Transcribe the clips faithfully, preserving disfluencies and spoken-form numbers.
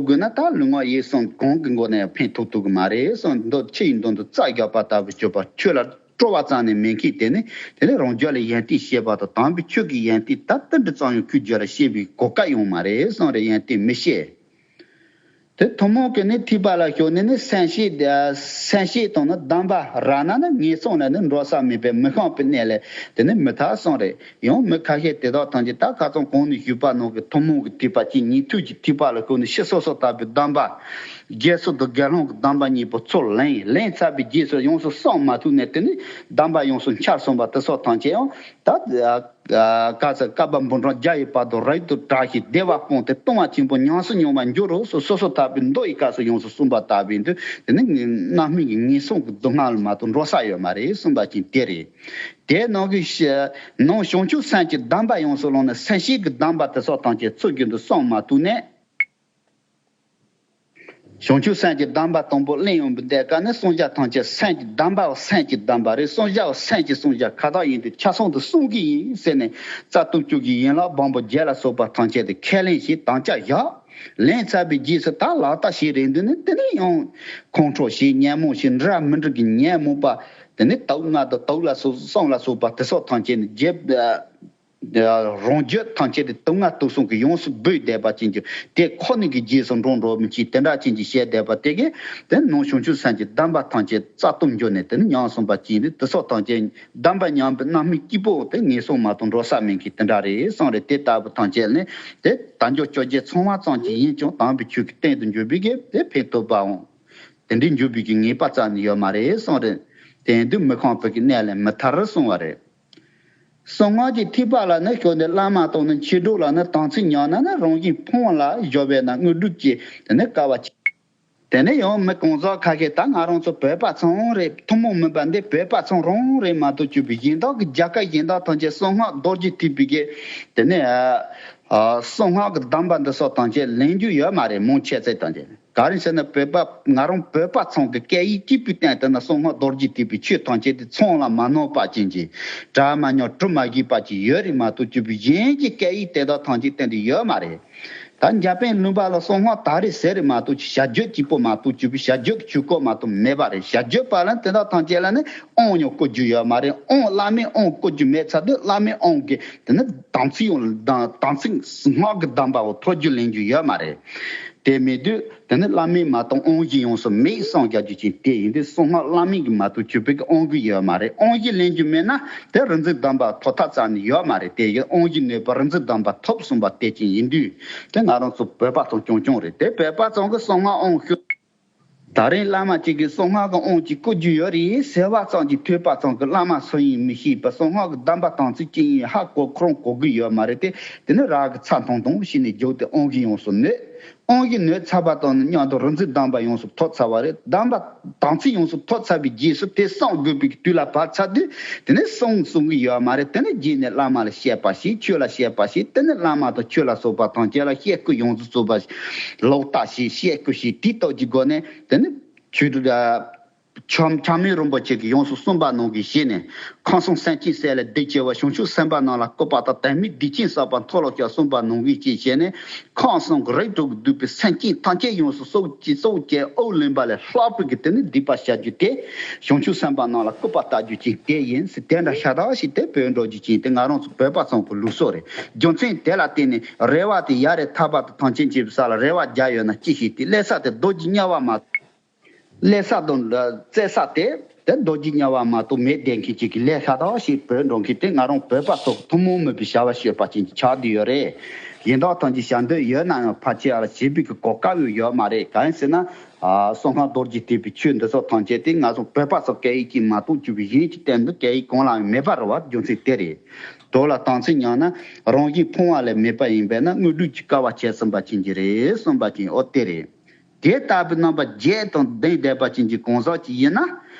དགོས་ན་ད་ལུས་ངག་ཡིད་གསུམ་གང་གི་སྒོ་ནས་ཕན་ཐོགས་ཐུབ་ཀྱི་མ་རེད་གསུངས། མདོ་ཕྱི་ཡི་མདུན་དུ་རྩྭ་བཞག་པ་ལྟ་བུ་གྱུར་པ། ཆོས་ལ་སྤྲོ་བ་ཙམ་ནི་མེད་མཁན་དེ་ནི་དེ་ནི་རང་རྒྱུད་ལ་ཡོན་ཏན་ཤེས་པ་དང་དམ་པའི་ཆོས་ཀྱི་ཡོན་ཏན་ད་ལྟ་འདི་ཙམ་ཡང་ཁོའི་རྒྱུད་ལ་ཤེས་པའི་གོ་སྐབས་ཡོང་མ་རེད་གསུངས་རེད། ཡོན་ཏན་མི་ཤེས། དེ་ཐུན་མོང་གི་ནི་ཐེག་པ་ལ་ཞུགས་ནས་ནི་སེམས་བསྐྱེད་སེམས་བསྐྱེད་དང་ནི་གདམས་པ་རག་ན་ནི་ངན་སོང་ལ་ནི་འགྲོ་ས་མེད་པས་མི་ཤོང་པའི་གནས་ལས་དེ་ནི་མི་ཐར་གསུངས་རེད། ཡང་མི་ཁ་ཤས་དེ་དག་ཐམས་ཅད་ད་ཁ་སང་གོང་ནས་ཞུས་པ་ནང་གི་ཐུན་མོང་གི་ཐེག་པ་ཅིག་ཉན་ཐོས་ཀྱི་ཐེག་པ་ལ་ཞུགས་ནས་ཕྱི་སོ་སོར་བརྟག་པའི་གདམས་པ། རྗེས་སུ་དང་དགེ་སློང་གི་གདམས་པ་གཉིས་པོ་ཚུར་ལེན། ལེན་ཚར་བའི་རྗེས་སུ་ཡོངས་སུ་བསམ་མ་ཐུབ་ནས་དེ་ནི་གདམས་པ་ཡོངས་སུ་འཆར་སོང་བ་དེ་སོགས་ཐམས་ཅད་ཡང་ད་ག་ས་བསྐལ་པ་འབུམ་ཕྲག་བརྒྱ་ཡི་བར་དུ་རབ་ཏུ་བསྒྲགས་ཤིང་བདེ་བ་སྤངས་ཏེ་ལྟུང་བ་ཆེན་པོ་ཉམས་སུ་མྱོང་བར་འགྱུར་རོ་སོ་སོ་སོ་ཐར་པའི་མདོ་ཡི་སྐབས་སུ་ཡོངས་སུ་གསུངས་པ་ལྟ་བུའི་དུས་དེ་ནི་རྣམ་སྨིན་གྱི་ངན་སོང་གི་སྡུག་བསྔལ་ལ་མ་གཏོགས་འགྲོ་ས་ཡོད་མ་རེད་གསུངས་པ་ཅན་དེ་རེད། དེ་ནང་གི་ནང་བྱང་ཆུབ་སེམས་ཀྱི་གདམས་པ་ཡོངས་སུ་བླངས་ནས་སེམས་བསྐྱེད་ཀྱི་གདམས་པ་དེ་སོགས་ཐམས་ཅད་ཚུལ་བཞིན་དུ་བསམ་མ་ཐུབ་ནས། བྱང་ཆུབ་སེམས་ཀྱི་གདམས་པ་དང་པོ་གླེང་ཡོང་བའི་འདས་ཀ་ནི་བསྲུང་བྱ་ཐམས་ཅད་སེམས་ཀྱི་གདམས་པའོ། སེམས་ཀྱི་གདམས་པ་རེད། བསྲུང་བྱའོ། སེམས་ཀྱི་བསྲུང་བྱ་ཁ་དོག་ཡིན་དུས་ཆ་ཚང་དུ་གསུང་གི་ཡིན་ཟེར་ནས་རྩ་བཏུམ་བཅུག་གི་ཡན་ལག་བམ་པོ་བརྒྱད་ལ་སོགས་པ་ཐམས་ཅད་དུ་ཁས་ལེན་ཞིང་དམ་བཅའ་བཞག་ལེན་ཚར་བའི་རྗེས་སུ་ད་ལག་བསྟར་བྱེད་རན་དུས་ནི་དེ་ནས་ཡང་ཁོང་ཁྲོ་ཞིག་ཉོན་མོངས་ཤིག་འདྲ་མི་འདྲ་གི་ཉོན་མོངས་པ་དེ་ནི་དུག་ལྔ་དང་དུག་ལ་སོགས་བསམ་ལ་སོགས་པ་དེ་སོགས་ཐམས་ཅད་ནི་རྒྱས། རང་རྒྱུད་ཐམས་ཅད་དེ་དུག་ལྔ་དུག་གསུམ་གྱིས་ཡོངས་སུ་སྦུད་བསྡད་པ་ཅན་གྱི་དེ་ཁོ་ནི་གི་རྗེས་སུ་འགྲོ་འགྲོ་མི་ཅིག་དེ་འདྲ་ཅན་གྱི་བཤད་བསྡད་པ་དེ་གས་དེ་ནང་བྱང་ཆུབ་སེམས་ཀྱི་གདམས་པ་ཐམས་ཅད་རྩ་བཏུམ་འགྱོ་ནས་དེ་ནི་ཉམས་སོང་པ་ཅན་དེ་དེ་སོགས་ཐམས་ཅད་གདམས་པ་ཉམས་པའི་རྣམ་སྨིན་སྐྱིད་པོ་དེ་ངན་སོང་མ་གཏོགས་འགྲོ་ས་མེད་མཁན་དེ་འདྲ་རེད་གསུངས་རེད། དེ་ལྟ་བུ་ཐམས་ཅད་ནི་དེ་དལ་འབྱོར་བཅོ་བརྒྱད་ཚང་བ་ཙམ་གྱིས་ཡིན་ཀྱང་དམ་པའི་ཆོས་ཀྱི་སྟེང་དུ་འགྱུར་བའི་གས་དེ་ཕན་ཐོགས་པའང་དེ་འདྲའི་འགྱུར་བའི་གི་ངེས་པ་རྩ་ནས་ཡོད་མ་རེད་གསུངས་རེད། དེ་ཡིན་དུས་མི་ཤོང་བའི་གི་གནས་ལས་མི་ཐར་གསུངས་པ་རེད། གསང་སྔགས་ཀྱི་ཐེག་པ་ལ་ནི་ཞུགས་ནས་བླ་མ་དང་ནི་མཆེད་གྲོགས་ལ་ནི་དམ་ཚིག་ཉམས་ན་ནི་རང་བཞིན་ཕུང་བ་ལ་སྦྱོར་བས་ན་དངོས་གྲུབ་ཀྱི་དེ་ནི་དཀའ་བ་ཆེ། དེ་ནས་ཡང་མི་གང་ཟག་ཁ་ཤས་ད་ང་རང་ཚོ་བོད་པ་ཚང་རེད། ཐུན་མོང་མིན་པ་འདི་བོད་པ་ཚང་རང་རེད་མ་གཏོགས་གཅིག་པུ་གཞན་དག་གི་རྒྱལ་ཁབ་གཞན་དག་ཐམས་ཅད་གསང་སྔགས་རྡོ་རྗེ་ཐེག་པའི་གི་དེ་ནས་གསང་སྔགས་ཀྱི་གདམས་པ་འདི་སོགས་ཐམས་ཅད་ལེན་རྒྱུ་ཡོད་མ་རེད། མང་ཆེ་ཚད་ཐམས་ཅད། ག་རེ་ཟེར་ན་བོད་པ་ང་རང་བོད་པ་ཚང་གི་སྐད་ཡིག་གཅིག་པུའི་སྟེང་དུ་ན་གསང་སྔགས་རྡོ་རྗེ་ཐེག་པའི་ཆོས་ཐམས་ཅད་དེ་ཚང་ལ་མ་ནོར་པ་ཅན་གྱི་གྲ་མ་ཉོ་གྲུ་མ་བཞེས་པ་ཅིག་ཡོད་རེད་མ་གཏོགས་གཅིག་པུ་གཞན་གྱི་སྐད་ཡིག་དེ་དག་ཐམས་ཅད་སྟེང་དུ་ཡོད་མ་རེད། ད་འཇར་པན་ལུང་པ་ལ་གསང་སྔགས་དར་རེད་ཟེར་རེད་མ་གཏོགས་བྱ་རྒྱུད་གཅིག་པོ་མ་གཏོགས་གཅིག་པུ་བྱ་རྒྱུད་ཀྱི་ཆོས་སྐོར་མ་གཏོགས་མེད་པ་རེད། བྱ་རྒྱུད་པ་ལ་དེ་དག་ཐམས་ཅད་ལ་ནི་དབང་ཡང་བསྐུར་རྒྱུ་ཡོད་མ་རེད། དབང་བླ་མའི་དབང་བསྐུར་རྒྱུ་མེད་ཚར་དུས་བླ་མའི་དབང་གིས་དེ་ནི་དམ་ཚིག་ཡང་དམ་ཚིག་སྔགས་ཀྱི་གདམས་པའོ་ཐོབ་རྒྱུ་ལེན་རྒྱུ་ཡོད་མ་རེད། དེ་མེད་དུས་དེ་ནི་བླ་མས་མ་གཏོགས་དབང་གཞན་ཡོངས་སུ་མེད་གསུངས་རྒྱག་རྒྱུ་ཅན་དེ་ཡིན་དུས་གསང་སྔགས་བླ་མེད་ཀྱི་མ་གཏོགས་གཅིག་པུའི་གི་དབང་གིས་ཡོད་མ་རེད། དབང་གཞན་ལེན་རྒྱུ་མེད་ན་དེ་རིག་འཛིན་གདམས་པ་ཐོབ་ཐབས་རྩ་ནས་ཡོད་མ་རེད། དེ་ཡི་དབང་གཞན་ནུས་པ་རིག་འཛིན་གདམས་པ་ཐོབ་གསུངས་པ་དེ་ཅན་ཡིན་དུས་དེ་ང་རང་ཚོ་བོད་པ་ཚོ་རྐྱང་རྐྱང་རེད། དེ་བོད་པ་ཚོ་གི་གསང་སྔགས་དབང་ཤོད། ད་རེས་བླ་མ་གཅིག་གིས་གསང་སྔགས་ཀྱི་དབང་ཅིག་བསྐུར་རྒྱུ་ཡོད་རེད་ཟེར་བ་ཙམ་གྱིས་ཐོས་པ་ཙམ་གྱིས་བླ་མ་སུ་ཡིན་མི་ཤེས་པ། གསང་སྔགས་ཀྱི་གདམས་པ་དམ་ཚིག་ཅི་ཡིན་ཧ་གོ་ཁོ་རང་གོ་གི་ཡོད་མ་རེད་དེ། དེ་ནི་རང་གི་ཚ་ཐུང་ཐུང་བྱས་ནས་རྒྱུགས་ཏེ་དབང་གིས་ཡོངས་སུ་ནོད། དབང་གིས་ནོད་ཚར་བ་དང་མཉམ་དུ་རིག་འཛིན་གདམས་པ་ཡོངས་སུ་ཐོབ་ཚར་བ་རེད། གདམས་པ་དམ་ཚིག་ཡོངས་སུ་ཐོབ་ཚར་བའི་རྗེས་སུ་དེ་གསང་དགོས་པའི་དུས་ལ་བབ་ཚར་དུས་དེ་ནི་གསང་གསུང་གི་ཡོད་མ་རེད། དེ་ནི་རྗེས་ནས་བླ་མ་ལ་བཤད་པ་ཞིག་ཆོས་ལ་བཤད་པ་ཞིག་དེ་ནི་བླ་མ་དང་ཆོས་ལ་སོགས་པ་ཐམས་ཅད་ལ་བཤད་སྐུལ་ཡོངས་སུ་རྫོགས་པ་ཞིག་ལོག་ལྟ་ཞིག་བཤད་སྐུལ་ཞིག་དེའི་སྟོབས་ཀྱི་སྒོ་ནས་དེ་ནི་ཆོས་དྲུག་ཆགས་ཆགས་མེད་རིན་པོ་ཆེ་གིས་ཡོངས་སུ་གསུངས་པ་ནང་བཞིན་བྱས་ནས་ཁམས་གསུམ་སེམས་ཅན་བསད་ལ་སྡིག་ཆེ་བ་བྱང་ཆུབ་སེམས་དཔའ་རྣམས་ལ་བསྐུལ་བ་དང་དོན་མེད་སྡིག་ཅན་བསགས་པ་མཐོལ་ལོ་བཤགས་གསུངས་པ་ནང་བཞིན་བྱས་བྱས་ནས་ཁམས་གསུམ་གྱི་རིགས་དྲུག་གིས་བསྡུས་པའི་སེམས་ཅན་ཐམས་ཅད་ཡོངས་སུ་སྲོག་གཅོད་སྲོག་གཅོད་དབུགས་ལེན་པ་ལས་ལྷག་པའི་གི་དེ་ནི་སྡིག་པ་བཤགས་རྒྱུ་དེ་བྱང་ཆུབ་སེམས་དཔའ་རྣམས་ལ་བསྐུལ་བ་བཏབ་རྒྱུ་ཅན་དེ་ཡིན་ཟེར་དེ་འདྲ་ཤ་སྟག་ཞིག་དེ་བོད་འགྲོ་རྒྱུ་ཅན་དེ་ང་རང་ཚོ་བོད་པ་ཚང་གི་ལུགས་སྲོལ་རེད། རྒྱུ་མཚན་དེ་ལ་བརྟེན་ནས་རེ་བ་དེ་ཡ་རེད་ཐར་པ་དང་ཐམས་ཅད་མཁྱེན་པའི་ས་ལ་རེ་བ་རྒྱག་ཡོད་ན་ཅི་ཞིག་དེ་ལས་ས་དེ་རྡོ་རྗེ་དམྱལ་བ་མ། ལས་ས་དང་བཙས་ས་དེ་དེ་རྡོ་རྗེ་དམྱལ་བ་མ་གཏོགས་མེད་བསྡད་མཁན་ཅིག་གི་ལས་ཤ་སྟག་ཞིག་བོད་འགྲོ་མཁན་དེ་ང་རང་བོད་པ་ཚོ་ཐུན་མོང་མིན་པའི་བྱ་བ་སྤྱོད་པ་ཅན་གྱི་ཆགས་བསྡད་ཡོད་རེད། གཞན་དག་ཐམས་ཅད་བྱ་འདོད་ཡོད་ན་ཡང་ཕལ་ཆེར་ཨ་ལ་བྱེད་པའི་གི་གོ་སྐབས་ཡང་ཡོད་མ་རེད། གང་ཡིན་ཟེར་ན་གསང་སྔགས་རྡོ་རྗེ་ཐེག་པའི་ཆོས་འདི་ཚོ་ཐམས་ཅད་དེ་ང་ཚོ་བོད་པ་ཚོ་སྐད་ཡིག་གཅིག་མ་གཏོགས་གཅིག་པུ་གཞན་གྱི་སྟེང་དུ་སྐད་ཡིག་གང་ལའང་མེད་པ་རེད་བ། རྒྱུ་མཚན་དེ་རེད། དོན་ལ་དམ་ཚིག་ཉམས་ན་རང་བཞིན་ཕུང་བ་ལས་མེད་པ་ཡིན་པས་ན་དངོས་གྲུབ་ཀྱི་སྐལ་བ་ཆད་ཟིན་པ་ཅན་གྱི་རེད་གསུངས་པ་ཅན་ཨོ་དེ་རེད། དེ་ལྟ་བུའི་རྣམ་པ་བརྒྱད་དང་ལྡན་བསྡད་པ་ཅན་གྱི་གང་ཟག་ཅིག་ཡིན་ན།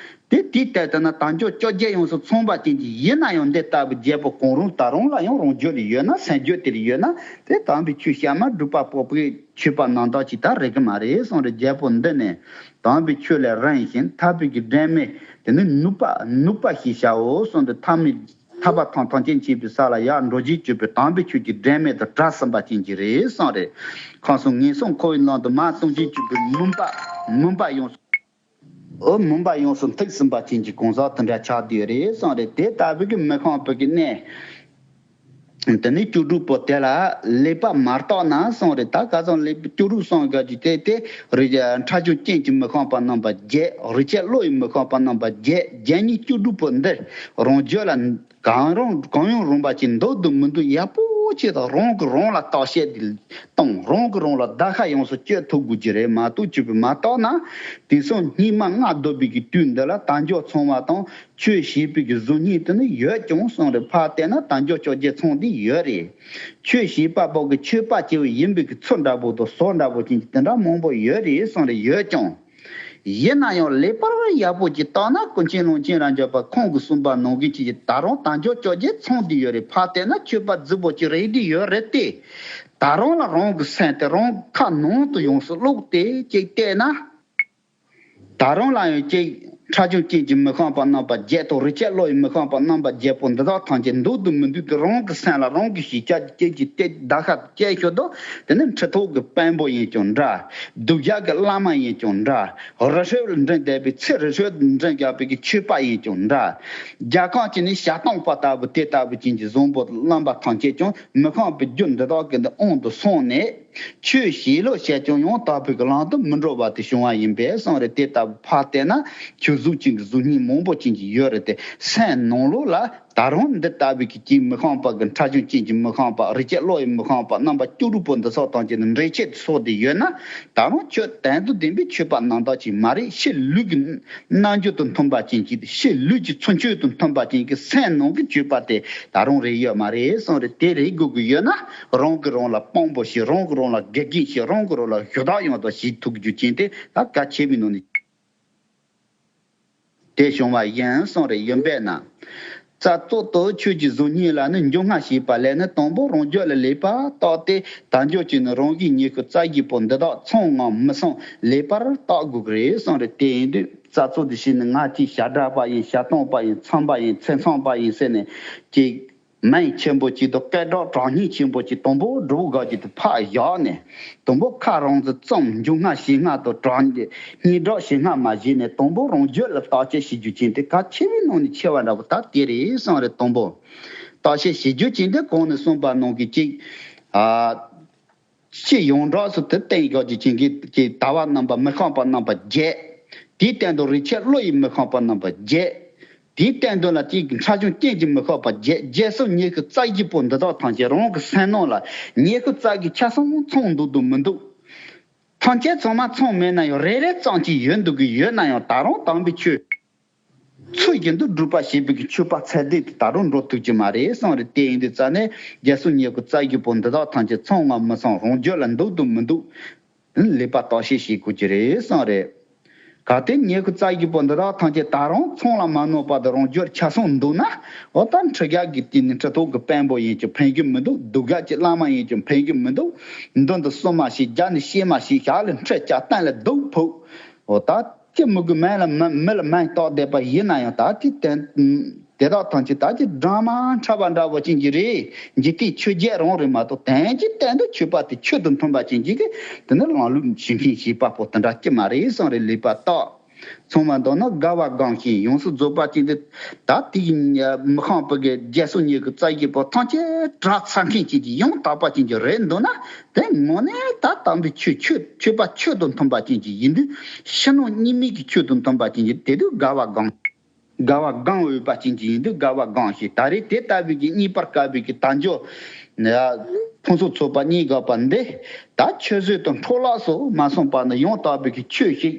དེ་དེའི་སྟེང་དུ་ན་དལ་འབྱོར་བཅོ་བརྒྱད་ཡོངས་སུ་ཚང་བ་ཅན་གྱི་ཡིན་ན་ཡང་འདི་ལྟ་བུའི་རྒྱལ་པོ་གང་རུང་ད་རུང་ལ་ཡང་རང་རྒྱུད་ལ་ཡོད་ན་སེམས་རྒྱུད་དེར་ཡོད་ན་དེ་དམ་པའི་ཆོས་གཤའ་མ་སྒྲུབ་པ་པོ་པོའི་མཆོད་པ་རྣམ་དག་ཅིག་ད་རེག་གི་མ་རེད་གསུངས་རེད། རྒྱལ་པོ་འདི་ནི་དམ་པའི་ཆོས་ལས་རིང་ཞིང་ཐར་པའི་གི་འབྲས་མེད་དེ་ནི་ནུབ་པ་ནུབ་པ་ཞེས་བྱའོ་གསུངས་ཏེ་ཐ་མའི། ཐར་པ་དང་ཐམས་ཅད་མཁྱེན་པའི་ས་ལ་ཡར་འགྲོ་བྱེད་སྤྱོད་པའི་དམ་པའི་ཆོས་ཀྱི་སྒྲོན་མེ་དང་བྲལ་ཟིན་པ་ཅན་གྱི་རེད་གསུངས་རེད། ཁམས་གསུམ་ངན་སོང་འཁོར་བའི་ནང་དུ་མར་ལྟུང་བྱེད་སྤྱོད་པའི་མུན་པ་མུན་པ་ཡོངས་སུ། ཨོ་མུན་པ་ཡོངས་སུ་འཐིགས་ཟིན་པ་ཅན་གྱི་གང་ཟག་དེ་འདྲ་ཆགས་བསྡད་ཡོད་རེད་གསུངས་རེད། དེ་ལྟ་བུའི་གི་མི་ཁོམ་པའི་གི་གནས། དེ་ནས་བཅུ་དྲུག་པོ་དེ་ལ་ལེགས་པར་མ་བརྟགས་ན་གསུངས་རེད། ད་ག་ཚང་ལེགས་པ་བཅུ་དྲུག་གསུངས་ག་ཅིག་དེ་དེ་རིགས་ཕྲ་ཆུང་ཅན་གྱི་མི་ཁོམ་པ་རྣམ་པ་བརྒྱད། རིགས་ཆད་བློ་ཡི་མི་ཁོམ་པ་རྣམ་པ་བརྒྱད། བརྒྱད་གཉིས་བཅུ་དྲུག་པོ་འདིར་རང་རྒྱུད་ལ་གང་རུང་གང་ཡང་རུང་བ་ཅིག་འདུག་འདུག་མི་འདུག་ཡག་པོ་ཅིག་དང་རང་གིས་རང་ལ་བརྟག་དཔྱད་དེ་དང་རང་གིས་རང་ལ་བརྡར་ཤ་ཡོངས་སུ་གཅོད་ཐུབ་དགོས་ཀྱི་རེད། མ་གཏོགས་བཅོས་པས་མ་བརྟགས་ན་དེང་སང་སྙིགས་མ་ལྔ་བདོ་བའི་གི་དུས་འདི་ལ་དལ་འབྱོར་ཚང་བ་དང་ཆོས་ཞེས་པའི་གི་གཟུགས་བརྙན་དེ་ནི་ཡོད་ཀྱང་གསུངས་རེད། ཕར་བལྟས་ན་དལ་འབྱོར་བཅོ་བརྒྱད་ཚང་འདི་ཡོད་རེད། ཆོས་ཞེས་པ་པོ་གི་ཆོས་པ་སྐྱེ་བོ་ཡིན་པའི་གི་ཚུལ་འདྲ་པོ་དང་བཟོ་འདྲ་པོ་ཅན་གྱི་དེ་འདྲ་མང་པོ་ཡོད་རེད་གསུངས་རེད། ཡོད་ཀྱང་། ཡིན་ན་ཡང་ལེགས་པར་ཡག་པོ་ཅིག་བརྟགས་ན་ཀུན་མཁྱེན་ཀློང་ཆེན་རབ་འབྱམས་པ་ཁོང་གིས་གསུངས་པ་ནང་བཞིན་ཅིག་ད་རུང་དལ་འབྱོར་བཅོ་བརྒྱད་ཚང་འདི་ཡོད་རེད། ཕར་བལྟས་ན་ཆོས་པ་རྫིག་པོ་ཅིག་རེད་འདི་ཡོད་རེད་དེ། ད་རུང་ལ་རང་གི་སེམས་དེ་རང་ཁ་ནང་དུ་ཡོངས་སུ་བླུགས་ཏེ་ཅིག་བལྟས་ན། ད་རུང་ལ་ཡང་ཅིག་ཕྲ་ཆུང་ཅན་གྱི་མི་ཁོམ་པ་རྣམ་པ་བརྒྱད་དང་རིགས་ཆད་བློ་ཡི་མི་ཁོམ་པ་རྣམ་པ་བརྒྱད་པོ་འདི་དག་ཐམས་ཅད་འདུག་འདུག་མི་འདུག་དེ་རང་གི་སེམས་ལ་རང་གི་ཤེས་བྱ་ཅན་གྱི་དེ་བརྡར་ཤ་བཅད་ཤོག་དང་། དེ་ནི་ཁྲི་ཐོག་གི་དཔོན་པོ་ཡིན་ཀྱང་འདྲ། གདུལ་བྱ་གི་བླ་མ་ཡིན་ཀྱང་འདྲ། རི་ཁྲོད་ལ་འགྲིམ་བསྡད་པའི་ཚེ་རི་ཁྲོད་ལ་འགྲིམ་བསྡད་པའི་གི་ཆོས་པ་ཡིན་ཀྱང་འདྲ། རྒྱལ་ཁམས་ཀྱི་ནི་ཞལ་སྟོང་པ་ལྟ་བུ་དེ་ལྟ་བུ་ཅན་གྱི་བཟང་པོ་རྣམ་པ་ཐམས་ཅད་ཀྱང་མི་ཁོམ་པའི་རྒྱུ་འདི་དག་གི་འདི་དབང་དུ་སོང་ནས། ཆོས་བྱས་ལོ་བྱས་ཀྱང་ཡང་དག་པའི་གི་ལམ་དུ་མི་འགྲོ་བ་དེ་བྱུང་བ་ཡིན་པས་གསུངས་རེད། དེ་ལྟ་བུ་ཕར་བལྟས་ན་ཆོས་གཟུགས་ཅན་གྱི་གཟུགས་བརྙན་མང་པོ་ཅན་གྱི་ཡོད་རེད་དེ། སེམས་ནང་ལོགས་ལ་ད་རུང་འདི་ལྟ་བུའི་གི་ཅིག་མི་ཁོམ་པ་གི་ཕྲ་ཆུང་ཅན་གྱི་མི་ཁོམ་པ་རིགས་ཆད་བློ་ཡི་མི་ཁོམ་པ་རྣམ་པ་བཅུ་དྲུག་པོ་འདི་ཚོ་དང་ཅིག་འདྲེས་ཆད་སོགས་དེ་ཡོད་ན་ད་རུང་ཆོས་དོན་དུ་ལྡན་པའི་ཆོས་པ་རྣམ་དག་ཅིག་མ་རེད། ཕྱི་ལུས་ཀྱི་རྣལ་འབྱོར་དང་མཐུན་པ་ཅན་གྱི་ཕྱི་ལུས་ཀྱི་ཚུལ་འཆོས་དང་མཐུན་པ་ཅན་གྱི་སེམས་ནང་གི་སྤྱོད་པ་དེ་ད་རུང་རེད་ཡོད་མ་རེད་གསུངས་རེད། དེ་རེད་དགོས་ཀྱི་ཡོད་ན། རང་གིས་རང་ལ་དཔང་པོ་བྱེད། རང་གིས་རང་ལ་དགེ་རྒན་བྱེད། རང་གིས་རང་ལ་ཞུ་དག་ཡོང་དང་བྱེད་ཐུབ་རྒྱུ་ཅན་དེ་ད་གལ་ཆེ་བའི་ནང་ནས་དེ་བྱུང་བ་ཡིན་གསུངས་རེད། ཡིན་པས་ན། རྩ་ཚོགས་དུ་ཆོས་ཀྱི་གཟུགས་བརྙན་ལ་ནི་འགྱུར་སྔ་ཞེས་པ་ལས་ནི་དང་པོ་རང་རྒྱུད་ལ་ལེགས་པར་བརྟགས་ཏེ་དལ་འབྱོར་གྱི་ནི་རང་བཞིན་ཉེར་དགུ་རྩ་བཞི་པོ་འདི་དག་ཚང་ངམ་མི་ཚང་ལེགས་པར་བརྟག་དགོས་ཀྱི་རེད་གསུངས་རེད། དེ་ཡིན་དུས་རྩ་ཚོགས་དེ་བྱས་ནས་ང་ཅིག་ཞབས་གྲྭ་པ་ཡིན། ཞབས་ཐང་པ་ཡིན། མཚམས་པ་ཡིན། ཚེ་མཚམས་པ་ཡིན་ཟེར་ནས་ཅིག་མིང་ཆེན་པོ་གཅིག་དང་སྐད་གྲགས་གྲགས་སྙིང་ཆེན་པོ་གཅིག་དང་པོ་སྒྲུབ་དགོས་ཀྱི་དེ་ཕར་བཞག་ནས། དང་པོ་ཁ་རང་ཚོ་ཙམ་འགྱུར་སྔ་ཞེ་སྔ་དང་གྲགས་སྙན་གྲགས་ཞེ་སྔ་མ་བྱས་ནས་དང་པོ་རང་རྒྱུད་ལ་བརྟག་དཔྱད་བྱེད་རྒྱུ་ཅན་དེ་གལ་ཆེ་བའི་ནང་ནས་ཆེ་བ་འདྲ་པོ་ད་དེ་རེད་གསུངས་རེད། དང་པོ་བརྟག་དཔྱད་བྱེད་རྒྱུ་ཅན་དེ་གོང་ནས་གསུངས་པ་ནང་གི་གཅིག་ཨ། སྤྱི་ཡོངས་གྲགས་སུ་དེ་བསྟན་ཡོད་ཀྱི་ཅན་གྱི་གི་ལྟ་བ་རྣམ་པ་མི་ཁོམ་པ་རྣམ་པ་བརྒྱད། དེའི་སྟེང་དུ་རིགས་ཆད་བློ་ཡི་མི་ཁོམ་པ་རྣམ་པ་བརྒྱད། དེའི་སྟེང་དུ་ལ་གཅིག་ཕྲ་ཆུང་རྐྱེན་གྱིས་མི་ཁོམ་པ་བརྒྱད། བརྒྱད་གསུམ་ཉེར་དགུ་རྩ་བཞི་པོ་འདི་དག་ཐམས་ཅད་རང་གི་སེམས་ནང་ལ་ཉེར་དགུ་རྩ་བཞི་ཆ་ཚང་ཚང་འདུག་འདུག་མི་འདུག་ཐམས་ཅད་ཚང་མ་ཚང་མེད་ན་ཡང་རེ་རེ་ཙམ་ཅིག་ཡོད་འདུག་གི་ཡོད་ན་ཡང་ད་རུང་དམ་པའི་ཆོས་ཚུལ་བཞིན་དུ་སྒྲུབ་པ་བྱེད་པའི་གི་ཆོས་པ་ཚད་ལྡན་དེ་ད་རུང་འགྲོ་ཐུབ་ཀྱི་མ་རེད་གསུངས་རེད། དེ་ཡིན་དུས་རྩ་ནས་བརྒྱད་གསུམ་ཉེར་དགུ་རྩ་བཞི་པོ་འདི་དག་ཐམས་ཅད་ཚང་ངམ་མི་ཚང་རང་རྒྱུད་ལ་འདུག་འདུག་མི་འདུག་ལེགས་པར་བརྟག་དཔྱད་བྱེད་དགོས་ཀྱི་རེད་གསུངས་རེད། གལ་ཏེ་ཉེར་དགུ་རྩ་བཞི་པོ་འདི་དག་ཐམས་ཅད་ད་རུང་ཚང་ལ་མ་གནས་པ་དང་རང་རྒྱུད་ཆ་ཚང་འདུག་ན། འོ་ད་ཁྲི་བརྒྱ་གི་དེ་ནི་ཁྲི་ཐོག་གི་དཔོན་པོ་ཡིན་ཀྱང་ཕན་གྱི་མི་འདུག་གདུལ་བྱ་གི་བླ་མ་ཡིན་ཀྱང་ཕན་གྱི་མི་འདུག་མདུན་དུ་གསོལ་མ་བྱས། རྒྱབ་ནས་གཤེ་མ་བྱས། ཞབས་ལ་འཁྲིད་བཅག་སྟན་ལ་གདུགས་ཕུབ། འོ་ད་ཅི་མི་དགོས་མིང་ལ་མི་མི་ལ་མིང་བཏགས་བསྡད་པ་ཡིན་ན་ཡང་ད་དེ་དོན་དེ་དག་ཐམས་ཅད་ད་ཅི་སྦྲང་མ་འཁྲབ་པ་འདྲ་བོ་ཅན་གྱི་རེད། འཇིག་རྟེན་ཆོས་བརྒྱད་རང་རེད་མ་གཏོགས་དོན་གྱི་སྟེང་དུ་ཆོས་པ་དེ་ཆོས་དང་མཐུན་པ་ཅན་གྱི་གི་དེ་ནི་ལམ་ལུགས་ཞུགས་མཁན་བྱེད་པ་པོ་དེ་འདྲ་ཅི་མ་རེད་གསུངས་རེད། ལེགས་པར་བརྟག་ཚང་མ་མདོར་ན་དགའ་བ་སྒོམ་ཞིང་ཡོངས་སུ་རྫོགས་པ་ཅན་དེ་ད་དེ་ཡི་མི་ཁོམ་པའི་གི་བརྒྱད་གསུམ་ཉེར་དགུ་རྩ་བཞི་པོ་ཐམས་ཅད་བྲལ་ཚར་མཁན་ཅན་གྱི་ཡང་དག་པ་ཅན་གྱི་རེད་འདུག་ན། དེ་དངོས་གནས་ད་དམ་པའི་ཆོས་ཆོས་ཆོས་པ་ཆོས་དང་མཐུན་པ་ཅན་གྱི་ཡིན་དུས་ཕྱི་ནང་གཉིས་མེད་ཀྱི་ཆོས་དང་མཐུན་པ་ཅན་གྱི་དེ་དུས་དགའ་བ་སྒོམ། དགའ་བ་སྒོམ་འོས་པ་ཅན་གྱི་ཡིན་དུས་དགའ་བ་སྒོམ་ཞིང་། ད་རེས་དེ་ལྟ་བུའི་གི་རྙེད་པར་དཀའ་བའི་གི་དལ་འབྱོར་ཕུན་སུམ་ཚོགས་པ་རྙེད་དགོས་པ་འདི་ད་ཆུད་ཟོས་དང་འཕྲོ་བརླག་སོགས་མ་སོང་བར་ནི་ཡང་དག་པའི་གི་ཆོས་ཤིག་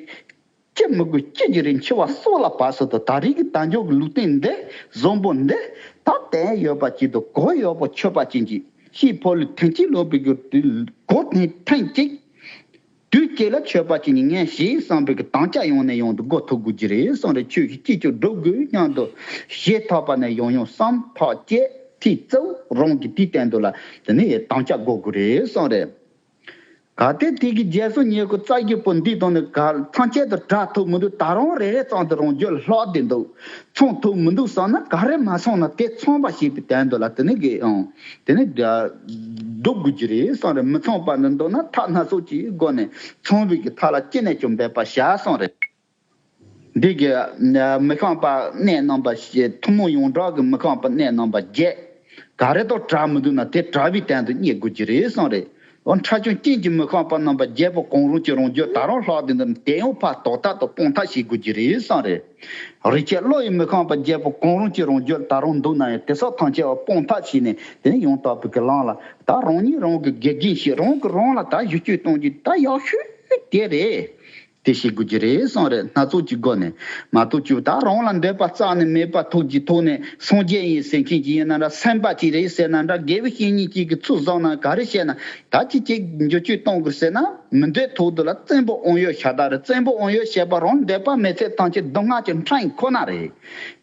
ཅི་མི་དགོས་ཅི་ཅི་རིགས་འཆི་བ་སྲོག་ལ་བབས་སོ་དང་། ད་རེས་ཀྱི་དལ་འབྱོར་གྱི་ལུས་རྟེན་འདི་བཟང་པོ་འདི་ད་དོན་ཡོད་པ་ཅིག་དང་གོ་ཡོད་པ་ཆོད་པ་ཅན་གྱི་ཤེས་ཕོ་ལུས་ཐམས་ཅད་ལོག་པའི་གི་གོ་ཐེངས་ཐེངས་གཅིག་དུས་གཅིག་ལ་ཆོད་པ་ཅན་གྱི་ངས་ཞེས་བསམ་པའི་གི་དམ་བཅའ་ཡང་ནས་ཡང་དུ་བསྒོ་ཐུབ་དགོས་ཀྱི་རེད་གསུངས་རེད། ཆོས་ཀྱི་སྤྱི་ཆོས་སྒྲུབ་དགོས་སྙམ་དུ་ཞེ་ཐག་པ་ནས་ཡང་ཡང་བསམ་ཐག་བཅད་ཐིག་གཙོ་བོ་རང་གི་དེའི་སྟེང་དུ་ལ་དེ་ནས་དམ་བཅའ་བསྒོ་དགོས་རེད་གསུངས་རེད། གལ་ཏེ་དེ་གི་རྒྱལ་སྲུང་ཉེར་དགུ་རྩ་བཞི་པོ་འདིའི་དོན་ནི་ག་ཐམས་ཅད་དུ་གྲ་ཐུབ་མི་འདུག་ད་རུང་རེ་རེ་ཙམ་དུ་རང་རྒྱུད་ལྷག་བསྡད་འདུག་ཚང་ཐུབ་མི་འདུག་བསམ་ན་ག་རེ་མ་སོང་ན་དེ་ཚང་བ་ཞེས་པའི་དོན་དུ་ལ་དེ་ནི་གི་ཨང་དེ་ནི་སྒྲུབ་དགོས་ཀྱི་རེད་བསམ་རེད། མི་ཚང་བ་ནི་འདུག་ན་ཐབས་སྣ་ཚོགས་ཀྱི་སྒོ་ནས་ཚང་བའི་གི་ཐབས་ལ་ཅི་ནས་ཀྱང་འབད་པ་བྱ་བསམ་རེད། འདི་གི་མི་ཤམ་པ་གནས་རྣམ་པ་བཞི། ཐུན་མོང་ཡོངས་གྲགས་ཀྱི་མི་ཤམ་པ་གནས་རྣམ་པ་བརྒྱད། ག་རེ་དང་གྲ་མི་འདུག་ན་དེ་གྲ་བའི་སྟེང་དུ་རྙེད་དགོས་ཀྱི་རེད་བསམ་རེད། འོ་ཁྲ་ཆུང་ཅན་གྱི་མི་ཤམ་པ་རྣམ་པ་བརྒྱད་པོ་གང་རུང་གི་རང་རྒྱུད་ད་རུང་ལྷག་བསྡད་འདུག་ན་དེ་ཡང་ཕར་དོགས་ཐབས་དང་སྤང་ཐབས་བྱེད་དགོས་ཀྱི་རེད་བསམ་རེད། རིགས་ཆད་བློ་ཡི་མི་ཤམ་པ་བརྒྱད་པོ་གང་རུང་གི་རང་རྒྱུད་ད་རུང་འདུག་ན་ཡང་དེ་སོགས་ཐམས་ཅད་པ་སྤང་ཐབས་བྱས་ནས་དེ་ནས་ཡང་དག་པའི་གི་ལམ་ལ་ད་རང་ཉིད་རང་གི་དགེ་རྒན་ཞིག་རང་གིས་རང་ལ་ད་བསྒྱུར་བཅོས་གཏོང་རྒྱུ་ད་ཡག་ཤོས་དེ་རེད། དེ་བྱེད་དགོས་ཀྱི་རེད་བསམ་རེད། སྣ་ཚོགས་ཀྱི་སྒོ་ནས་མ་གཏོགས་ཀྱི་ད་རང་ལ་འདོད་པ་རྩ་ནས་མེད་པ་ཐུགས་ཀྱི་ཐོག་ནས་སངས་རྒྱས་ཡིན་ཟེར་མཁན་ཅིག་ཡིན་ན་འདྲ། སེམས་དཔའ་ཅིག་རེད་ཟེར་ན་འདྲ། དགེ་བའི་བཤེས་གཉེན་ཅིག་གིས་ཚུར་བཟུང་ན་ག་རེ་བཤད་ན་ད་ཅི་ཅིག་བསྒྱུར་བཅོས་གཏོང་དགོས་ཟེར་ན་མི་འདོད་ཐོག་ཏུ་ལ་བཙན་པོ་དབང་ཡོད་ཤ་སྟག་རེད། བཙན་པོ་དབང་ཡོད་བཤད་པ་རང་འདོད་པ་མེད་ཚད་ཐམས་ཅད་སྡུག་བསྔལ་གྱི་འཕྲང་ཁོ་ན་རེད།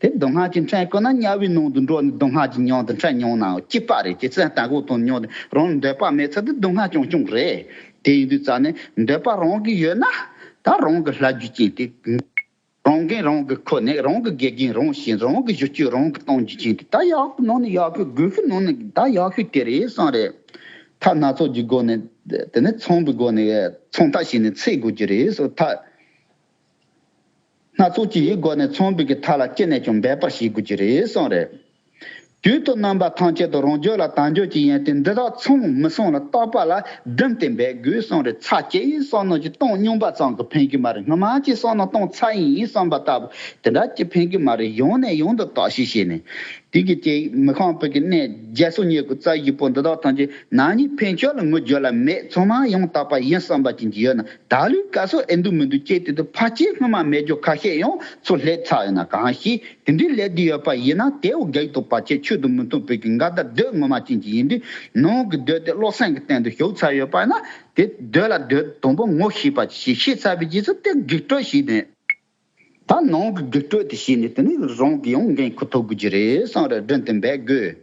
དེ་སྡུག་བསྔལ་གྱི་འཕྲང་ཁོ་ན་དམྱལ་བའི་ནང་དུ་འགྲོ་ནས་སྡུག་བསྔལ་གྱི་མྱོང་དུ་འཕྲང་མྱོང་ནའང་སྐྱིད་པ་རེད། ཅི་ཙམ་དང་གོ་དང་མྱོང་དུ་རང་འདོད་པ་མེད་ཚད་དུ་སྡུག་བསྔལ་ཀྱང་ཅུང་རེད། དེ་ཡིན་དུས་ཙང་ནས་འདོད་པ་རང་གི་ཡོད་ན་ད་རང་གི་ལྷ་རྒྱུད་ཅན་དེ། རང་འགན་རང་གིས་ཁུར་ནས་རང་གི་དགེ་རྒན་རང་བྱེད། རང་གི་བསྒྱུར་བཅོས་རང་གིས་གཏོང་རྒྱུ་ཅན་དེ་ད་ཡག་གི་ནང་ནས་ཡག་གི་དགོས་གི་ནང་ནས་ད་ཡག་ཤོས་དེ་རེད་བསམ་རེད། ཐབས་སྣ་ཚོགས་ཀྱི་སྒོ་ནས་དེ་ནས་ཚང་བའི་སྒོ་ནས་ཚང་ཐབས་བྱས་ནས་འཚོལ་དགོས་ཀྱི་རེད་བསམ། ཐབས་སྣ་ཚོགས་ཀྱི་སྒོ་ནས་ཚང་བའི་གི་ཐབས་ལ་ཅི་ནས་ཀྱང་འབད་པར་བྱེད་དགོས་ཀྱི་རེད་བསམ་རེད། དུས་དང་རྣམ་པ་ཐམས་ཅད་དུ་རང་རྒྱུད་ལ་དལ་འབྱོར་གྱི་ཡོན་ཏན་འདི་དག་ཚང་མི་ཚང་ལ་བརྟག་པ་ལ་བསྡུམས་ཏེ་འབད་དགོས་གསུངས་རེད། ཚར་གཅིག་བསམ་ནོ་ཅིག་གཏོང་སྙོམས་པ་ཙམ་གྱིས་ཕན་གྱི་མ་རེད། སྔོན་མ་ཅིག་བསམ་ནོ་གཏོང་ཚར་ཡིན་ཡིན་བསམ་པ་ལྟ་བུ་དེ་འདྲ་ཅིག་ཕན་གྱི་མ་རེད། ཡང་ནས་ཡང་དུ་བརྟག་ཞིབ་བྱས་ནས་དེ་གི་ཅིག་མི་ཤམ་པའི་གི་གནས་བརྒྱད་སོ་ཉེར་དགུ་རྩ་བཞི་པོ་འདི་དག་ཐམས་ཅད་ནག་ཉེས་ཕན་ཆོད་ལ་ངུ་རྒྱུ་ལ་མེད། ཚང་མ་ཡང་དག་པ་ཡིན་བསམ་པ་ཅན་གྱི་ཡོད་ན་ད་ལུས་ག་སོ་ཨེ་འདུག་མི་འདུག་ཅེས་དེ་དུ་ཕལ་ཆེར་སྔོན་མ་མེད་རྒྱུ་ཁ་ཤས་ཡང་ཚུར་སླེབས་ཚར་ཡོད་ན་གང་ཞིག་དེ་འདྲའི་ལས་འདི་ཡོད་པ་ཡིན་ན་དེའོ་བགེགས་དང་བར་ཆད་ཆོས་དང་མི་མཐུན་པའི་གི་འགལ་ཟླ་འདོད་ངོ་མ་ཅན་གྱི་ཡིན་དུས་ནང་གི་འདོད་དེ་བློ་སེམས་ཀྱི་སྟེང་དུ་ཞུགས་ཚར་ཡོད་པ་ན་དེ་འདོད་ལ་འདོད་དང་པོ་ངོ་ཤེས་པ་ཞིག་ཤེས་ཚར་བའི་རྗེས་སུ་དེ་བགེགས་སྐྲོད་བྱས་ནས་ད་ནང་གི་བགེགས་སྐྲོད་དེ་བྱས་ནས་དེ་ནི་རང་གི་ཡང་འགན་ཁུར་ཐུབ་དགོས་ཀྱི་རེད་བསམ་རེད། མགྲིན་དུ་འབད་དགོས།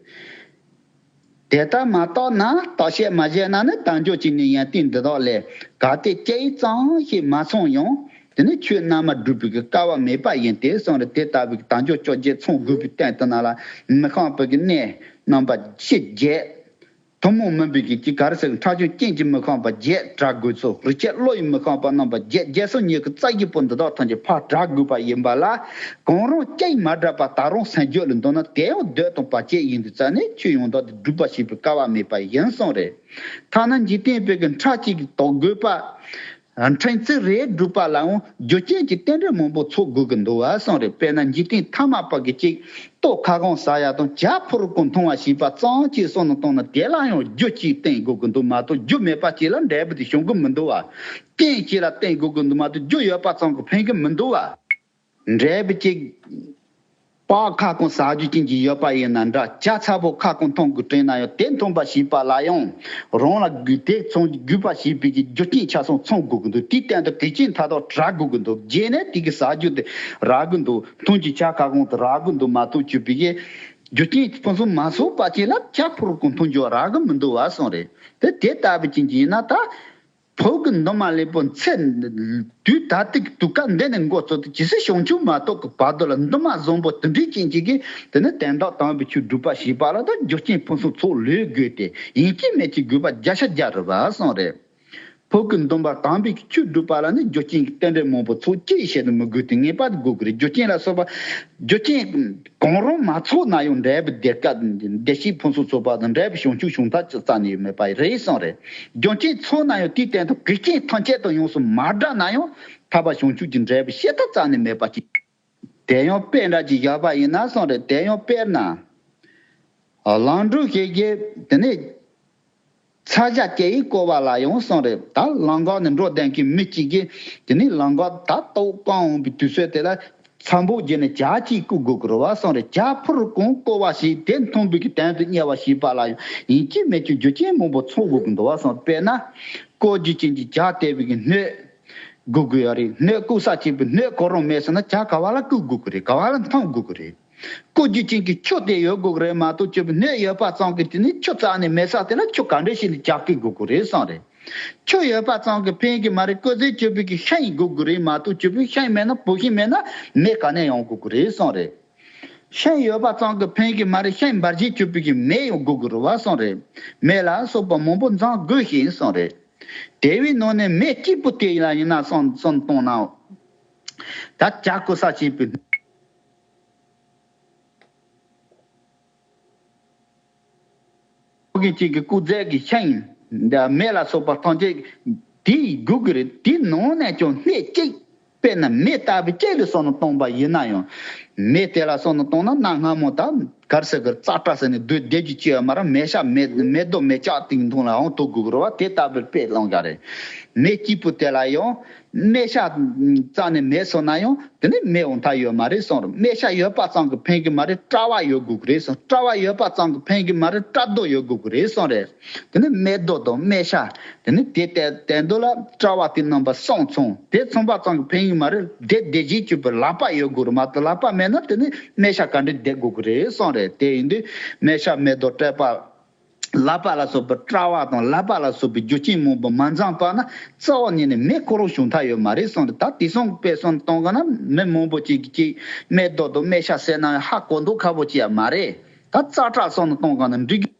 དེ་ལྟར་མ་བརྟགས་ན་བརྟག་དཔྱད་མ་བྱས་ན་ནི་དལ་འབྱོར་གྱི་ནི་ཡོན་ཏན་འདི་དག་ལས་གལ་ཏེ་སྐྱེས་ཙམ་ཞིག་མ་ཚང་ཡང་དེ་ནི་ཆོས་རྣལ་མ་སྒྲུབ་པའི་གི་སྐལ་བ་མེད་པ་ཡིན་ཏེ་གསུངས་རེད། དེ་ལྟ་བུའི་གི་དལ་འབྱོར་བཅོ་བརྒྱད་ཚང་དགོས་པའི་སྟེང་དུ་ན་ལ་མི་ཤམ་པའི་གི་གནས་རྣམ་པ་བཞི་བརྒྱད། ཐུན་མོང་མིན་པའི་གི་ཅི་ག་རེ་ཟེར་ཁྲག་ཆུང་ཅན་གྱི་མི་ཤམ་པ་བརྒྱད་གྲ་དགོས་ཚུལ། རིགས་ཆད་བློ་ཡི་མི་ཤམ་པ་རྣམ་པ་བརྒྱད། བརྒྱད་སོ་ཉེར་དགུ་རྩ་བཞི་པོ་འདི་དག་ཐམས་ཅད་ཕར་གྲ་དགོས་པ་ཡིན་པ་ལ་གང་རུང་སྐྱེས་མ་དྲག་པ་ད་རུང་སེམས་རྒྱུད་ལ་འདུག་ན་དེ་ཡང་འདོད་དང་བར་ཆད་ཡིན་དུས་ཙང་ནས་ཆོས་ཡང་དག་ཏུ་སྒྲུབ་པ་ཞེས་པའི་སྐལ་བ་མེད་པ་ཡིན་གསུངས་རེད། ཐ་ན་འཇིག་རྟེན་པའི་གི་ཁྲག་གཅིག་གི་དོགས་དགོས་པ། ཕྲན་ཚེགས་རེ་བསྒྲུབ་པ་ལའང་རྒྱུ་རྐྱེན་གྱི་རྟེན་འབྲེལ་མང་པོ་ཚོགས་དགོས་ཀྱི་འདུག་བ་གསུངས་རེད། དཔེར་ན་འཇིག་རྟེན་ཐ་མལ་པ་གི་གཅིག་ལྟོ་ཁ་སྐོང་ཟ་ཡ་དང་ཇ་ཕུར་ཀོང་འཐུང་བ་ཞེས་པ་ཙམ་གཅིག་སོང་ན་བཏང་ན་དེ་ལ་ཡང་རྒྱུ་གཅིག་བསྟེན་དགོས་ཀྱི་འདུག་མ་གཏོགས་རྒྱུ་མེད་པ་གཅིག་ལ་འབྲས་བུ་དེ་བྱུང་གི་མི་འདུག་བ། རྐྱེན་གཅིག་ལ་བསྟེན་དགོས་ཀྱི་འདུག་མ་གཏོགས་རྒྱུ་ཡོད་པ་ཙམ་གྱིས་ཕན་གྱི་མི་འདུག་བ། འབྲས་བུ་གཅིག་པགས་ཁ་སྐོང་ཟ་རྒྱུ་ཅན་གྱི་ཡོད་པ་ཡིན་ན་འདྲ། ཇ་ཚ་པོ་ཁ་སྐོང་འཐུང་དགོས་དྲན་ན་ཡང་དེ་འཐུང་བ་ཞེས་པ་ལ་ཡང་རང་ལ་དགོས་དེ་ཚོང་དགོས་པ་ཞེས་པའི་གི་རྒྱུ་རྐྱེན་ཆ་ཚང་ཚང་དགོས་ཀྱི་འདུག་དེའི་སྟེང་དུ་གོས་ཆེན་མཐའ་དག་གྲག་དགོས་ཀྱི་འདུག་རྗེས་ནས་དེ་གི་ཟ་རྒྱུ་དེ་རག་གི་འདུག་འཐུང་རྒྱུ་ཇ་ཁ་སྐོང་དེ་རག་གི་འདུག་མ་གཏོགས་གྱུར་པའི་གི་རྒྱུ་རྐྱེན་ཕུན་སུམ་མ་ཚོགས་པ་ཅིག་ལ་ཇ་ཕུར་ཀོང་འཐུང་རྒྱུ་རག་གི་མི་འདུག་བ་གསུངས་རེད། དེ་དེ་ལྟ་བུ་ཅན་གྱི་ཡིན་ན་ད། བོད་ཀྱི་མདོ་མ་ལེགས་པོ་ཚེ་དུས་ད་ལྟའི་དུས་སྐབས་འདི་ནས་འགོ་བཙུགས་ཏེ་ཇི་སྲིད་བྱང་ཆུབ་མ་ཐོབ་ཀྱི་བར་དུ་ལ་འདུན་མ་བཟང་པོ་དེ་འདྲའི་ཅན་ཅིག་གིས་དེ་ནི་དོན་དམ་དམ་པའི་ཆོས་སྒྲུབ་པ་ཞེས་པ་ལ་ད་རྒྱུ་རྐྱེན་ཕུན་སུམ་ཚོགས་ལོས་དགོས་ཏེ་ཡིན་གཅིག་མིན་གཅིག་དགོས་པ་བརྒྱ་ཆ་བརྒྱ་རེད་བ་གསུངས་རེད། བོད་ཀྱི་འདུན་པ་དམ་པའི་ཆོས་སྒྲུབ་པ་ལ་ནི་རྒྱུ་རྐྱེན་གྱི་རྟེན་འབྲེལ་མང་པོ་ཚོགས་ཅི་བཤད་དུ་མི་དགོས་ཏེ་ངེས་པར་དུ་དགོས་ཀྱི་རེད། རྒྱུ་རྐྱེན་ལ་སོགས་པ་རྒྱུ་རྐྱེན། གང་རུང་མ་ཚོགས་ན་ཡང་འབྲས་བུ་བདེ་དཀའ་བདེ་སྐྱིད་ཕུན་སུམ་ཚོགས་པ་དང་འབྲས་བུ་བྱང་ཆུབ་བྱུང་ཐབས་རྩ་ནས་མེད་པ་རེད་གསུངས་རེད། རྒྱུ་རྐྱེན་ཚོགས་ན་ཡང་དེའི་སྟེང་དུ་གོས་རྐྱེན་ཐམས་ཅད་དང་ཡོངས་སུ་མ་བསྒྲགས་ན་ཡང་ཐར་པ་བྱང་ཆུབ་ཀྱི་འབྲས་བུ་བཤད་ཐབས་རྩ་ནས་མེད་པ་ཅིག་དེ་ཡང་དཔེ་འདྲ་ཅིག་བཞག་པ་ཡིན་ན་གསུངས་རེད། དེ་ཡང་དཔེར་ན། ལམ་འགྲོ་ཞེས་བྱའི་དེ་ནས། ཚ་ཞབས་སྐྱེ་ཡི་བསྐོར་བ་ལ་ཡང་གསུངས་རེད། ད་ལམ་ཁ་ནས་འགྲོ་བསྡད་མཁན་མི་གཅིག་གིས་དེ་ནས་ལམ་ཁ་ད་ལྟོགས་སྐམ་འོང་བའི་དུས་ཚོད་དེ་ལ་ཚ་འབོག་བརྒྱབ་ནས་ཇ་གཅིག་བསྐོལ་དགོས་ཀྱི་རེད་བ་གསུངས་རེད། ཇ་ཕུར་གང་བསྐོལ་བ་ཞིག་དེ་འཐུང་བའི་གི་དོན་དུ་གཉེར་བ་ཞེས་པ་ལ་ཡང་ཡིན་གཅིག་མིན་གཅིག་རྒྱུ་རྐྱེན་མང་པོ་ཚོགས་དགོས་ཀྱི་འདུག་བ་གསུངས། དཔེར་ན། བསྐོལ་རྒྱུ་ཅན་གྱི་ཇ་བལྟས་པའི་གི་སྣོད་དགོས་ཀྱི་ཡོད་རེད། སྣོད་བསྐོལ་ས་བྱས་པའི་སྣོད་གང་རུང་མེད་སོང་ན་ཇ་ག་བ་ལ་བསྐོལ་དགོས་ཀྱི་རེད། ག་བ་ལ་འཐུང་དགོས་ཀྱི་རེད། བསྐོལ་རྒྱུ་ཅན་གྱི་ཆུ་དེ་ཡོད་དགོས་ཀྱི་རེད་མ་གཏོགས་ཆུ་བའི་སྣོད་ཡོད་པ་ཙམ་གྱིས་དེ་ནི་ཆུ་རྩ་ནས་མེད་ས་དེ་ལ་ཆུ་ག་འདྲ་ཞིག་ནས་ཇ་བསྐོལ་དགོས་ཀྱི་རེད་གསུངས་རེད། ཆུ་ཡོད་པ་ཙམ་གྱིས་ཕན་གྱི་མ་རེད། སྐུལ་ཚིགས་བཅུ་པའི་གི་ཤིང་དགོས་ཀྱི་རེད་མ་གཏོགས། བཅུ་པའི་ཤིང་མེད་ན་བུད་ཤིང་མེད་ན་མེ་ག་ནས་ཡོང་དགོས་ཀྱི་རེད་གསུངས་རེད། ཤིང་ཡོད་པ་ཙམ་གྱིས་ཕན་གྱི་མ་རེད། ཤིང་འབར་བྱེད་བཅུ་པའི་གི་མེ་ཡང་དགོས་ཀྱི་རེད་བ་གསུངས་རེད། མེ་ལ་སོགས་པ་མང་པོ་འཛོམས་དགོས་ཤིང་གསུངས་རེད། དེ་བས་ནང་ནས་མེ་གཅིག་པུ་དེ་ལ་ཡིན་ན་གསུངས་གསུངས་གཏོང་ན། ད་བྱ་ཀུ་ས་བྱེད་པའི། ཕུག་གི་གཅིག་གི་སྐུལ་རྫས་ཀྱི་ཤིང་འདི་མེ་ལ་སོགས་པ་ཐམས་ཅད་དེའི་དགོས་ཀྱི་རེད། དེའི་ནང་ནས་ཀྱང་སྣེ་གཅིག་དཔེར་ན་མེ་ལྟ་བུ་གཅིག་ལ་སོགས་ནས་བཏང་པ་ཡིན་ན་ཡང་། མེ་དེ་ལ་སོགས་ནས་བཏང་ན་གནའ་སྔ་མོ་ད་གར་ཟེར་གི་རྩ་ཁྲག་ཟེར་ནས་སྡོད་བསྡད་རྒྱུ་ཅི་ཡང་མ་རེད། མེ་ཤ་མེ་མེ་རྡོག་མེ་ལྕགས་སྟེང་དུ་ལའང་གཏོར་དགོས་ཀྱི་རེད་བ། དེ་ལྟ་བུ་དཔེ་བླངས་ཀྱང་རེད། མེ་གཅིག་པུ་དེ་ལ་ཡང་། སྣེ་ཤ་རྩ་ནས་མེད་སོང་ན་ཡང་དེ་ནི་མེ་འོང་ཐབས་ཡོད་མ་རེད་གསུངས་རེད། སྣེ་ཤ་ཡོད་པ་ཙམ་གྱིས་ཕན་གྱི་མ་རེད། དཔྲལ་བ་ཡོད་དགོས་ཀྱི་རེད་གསུངས། དཔྲལ་བ་ཡོད་པ་ཙམ་གྱིས་ཕན་གྱི་མ་རེད། དཔྲལ་རྡོ་ཡོད་དགོས་ཀྱི་རེད་གསུངས་རེད། དེ་ནི་མེ་རྡོ་དང་སྣེ་ཤ་དེ་ནི་དེ་དེ་དེ་འདོད་ལ་དཔྲལ་བ་དེ་རྣམ་པ་གསུམ་ཚང་། དེ་ཚང་པ་ཙམ་གྱིས་ཕན་གྱི་མ་རེད། དེ་བདེ་བྱེད་བཅུ་པའི་ལག་པ་ཡོད་དགོས་རེད་མ་གཏོགས། ལག་པ་མེད་ན་དེ་ནི་སྣེ་ཤ་ག་འདྲ་བདེ་དགོས་ཀྱི་རེད་གསུངས་རེད། དེ་ཡིན་དུས་སྣེ་ཤ་མེ་རྡོ་དཔྲལ་བ། ལག་པ་ལ་སོགས་པའི་དཔྲལ་བ་དང་ལག་པ་ལ་སོགས་པའི་རྒྱུ་རྐྱེན་མང་པོ་མ་འཛོམས་པ་ན་རྩ་བ་ཉིད་ནས་མེ་ཁོ་རང་བྱུང་ཐབས་ཡོད་མ་རེད་གསུངས་རེད། ད་དེང་སང་དཔེ་བསམ་གཏོང་ག་ན་མི་མང་པོ་ཅིག་གིས་ཅིག་མེ་རྡོག་དང་སྣེ་ཤ་ཟེར་ན་ཡང་ཧ་གོ་མདོག་ཁ་པོ་ཅིག་ཡང་མ་རེད། ད་རྩ་ཁྲག་བསམ་གཏོང་ག་ན་འགྲིག་གི།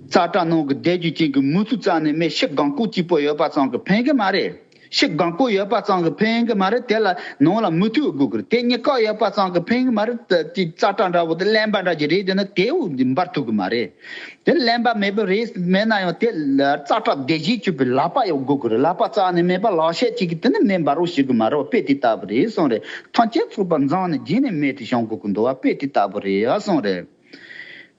རྩ་ཁྲག་ནང་གི་བདེ་རྒྱུ་ཅན་གྱི་མུ་ཏིག་རྩ་ནས་མེ་ཤི་སྒང་ཀོ་གཅིག་པོ་ཡོད་པ་ཙམ་གྱིས་ཕན་གི་མ་རེད། ཤི་སྒང་ཀོ་ཡོད་པ་ཙམ་གྱིས་ཕན་གི་མ་རེད། དེ་ལ་ནང་ལ་མུ་ཏིག་དགོས་གི་རེད། དེ་གཉིས་ཀ་ཡོད་པ་ཙམ་གྱིས་ཕན་གི་མ་རེད། དེ་རྩ་ཁྲག་འདྲ་བོ་དེ་རློན་པ་འདྲ་ཅིག་རེད། དེ་ནི་དེའུ་འདི་འབར་ཐུབ་གི་མ་རེད། དེ་རློན་པ་མེད་པ་རེད། མེད་ན་ཡང་དེ་རྩ་ཁྲག་བདེ་བྱེད་བཅུ་པའི་ལག་པ་ཡང་དགོས་གི་རེད། ལག་པ་རྩ་ནས་མེད་པ་ལག་ཤེས་གཅིག་གིས་དེ་ནི་མེ་འབར་རོགས་བྱེད་གི་མ་རེད་བ། དཔེ་དེ་ལྟ་བུ་རེད་གསུངས་རེད། ཐམས་ཅད་ཚོགས་པ་འཛོམས་ནས་རྗེས་ནས་མེ་དེ་བྱུང་དགོས་གི་འདུག་བ། དཔེ་དེ་ལྟ་བུ་རེད་ཡ་གསུངས་རེད།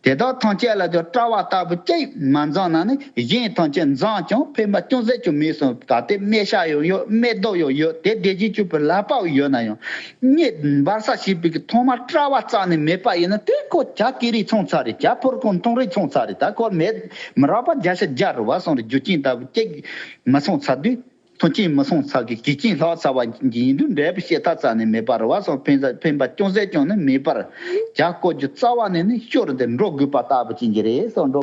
དེ་དག་ཐམས་ཅད་ལ་ཀྱང་དཔྲལ་བ་ལྟ་བུ་གཅིག་མ་འཛོམས་ན་ནི་གཞན་ཐམས་ཅད་འཛོམས་ཀྱང་ཕན་པ་ཅུང་ཟད་ཀྱང་མེད་གསུངས། གལ་ཏེ་མེ་ཤ་ཡང་ཡོད། མེ་རྡོག་ཡང་ཡོད། དེ་བདེ་བྱེད་བཅུ་པའི་ལག་པ་ཡོད་ན་ཡང་། གཉིད་འབར་ས་ཞེས་པའི་གི་ཐོག་མར་དཔྲལ་བ་རྩ་ནས་མེད་པ་ཡིན་ན་དེ་ཁོ་བྱ་ཀེ་རི་ཚང་ཚར་རེད། བྱ་ཕོར་གོང་མཐོང་རིས་ཚང་ཚར་རེད། ད་ཁོ་མེད་མི་རག་པ་བརྒྱ་ཆ་བརྒྱ་རེད་བ་གསུངས་རེད། རྒྱུ་རྐྱེན་ལྟ་བུ་གཅིག་མ་ཚང་ཚར་དུས། མཐུན་རྐྱེན་མི་ཚང་ཚར་གི་རྒྱུ་རྐྱེན་ལྷག་ཚར་བ་ཡིན་དུས་འབྲས་བུ་ཤེས་ཐབས་རྩ་ནས་མེད་པ་རེད་བ་གསུངས། ཕན་ས་ཕན་པ་ཅུང་ཟད་ཀྱང་ནི་མེད་པར་བྱ་བཀོལ་རྒྱུ་རྩ་བ་ནས་ནི་སྐྱོར་ཏེ་འགྲོ་དགོས་པ་ལྟ་བུ་ཅན་གྱི་རེད་གསུངས། འགྲོ་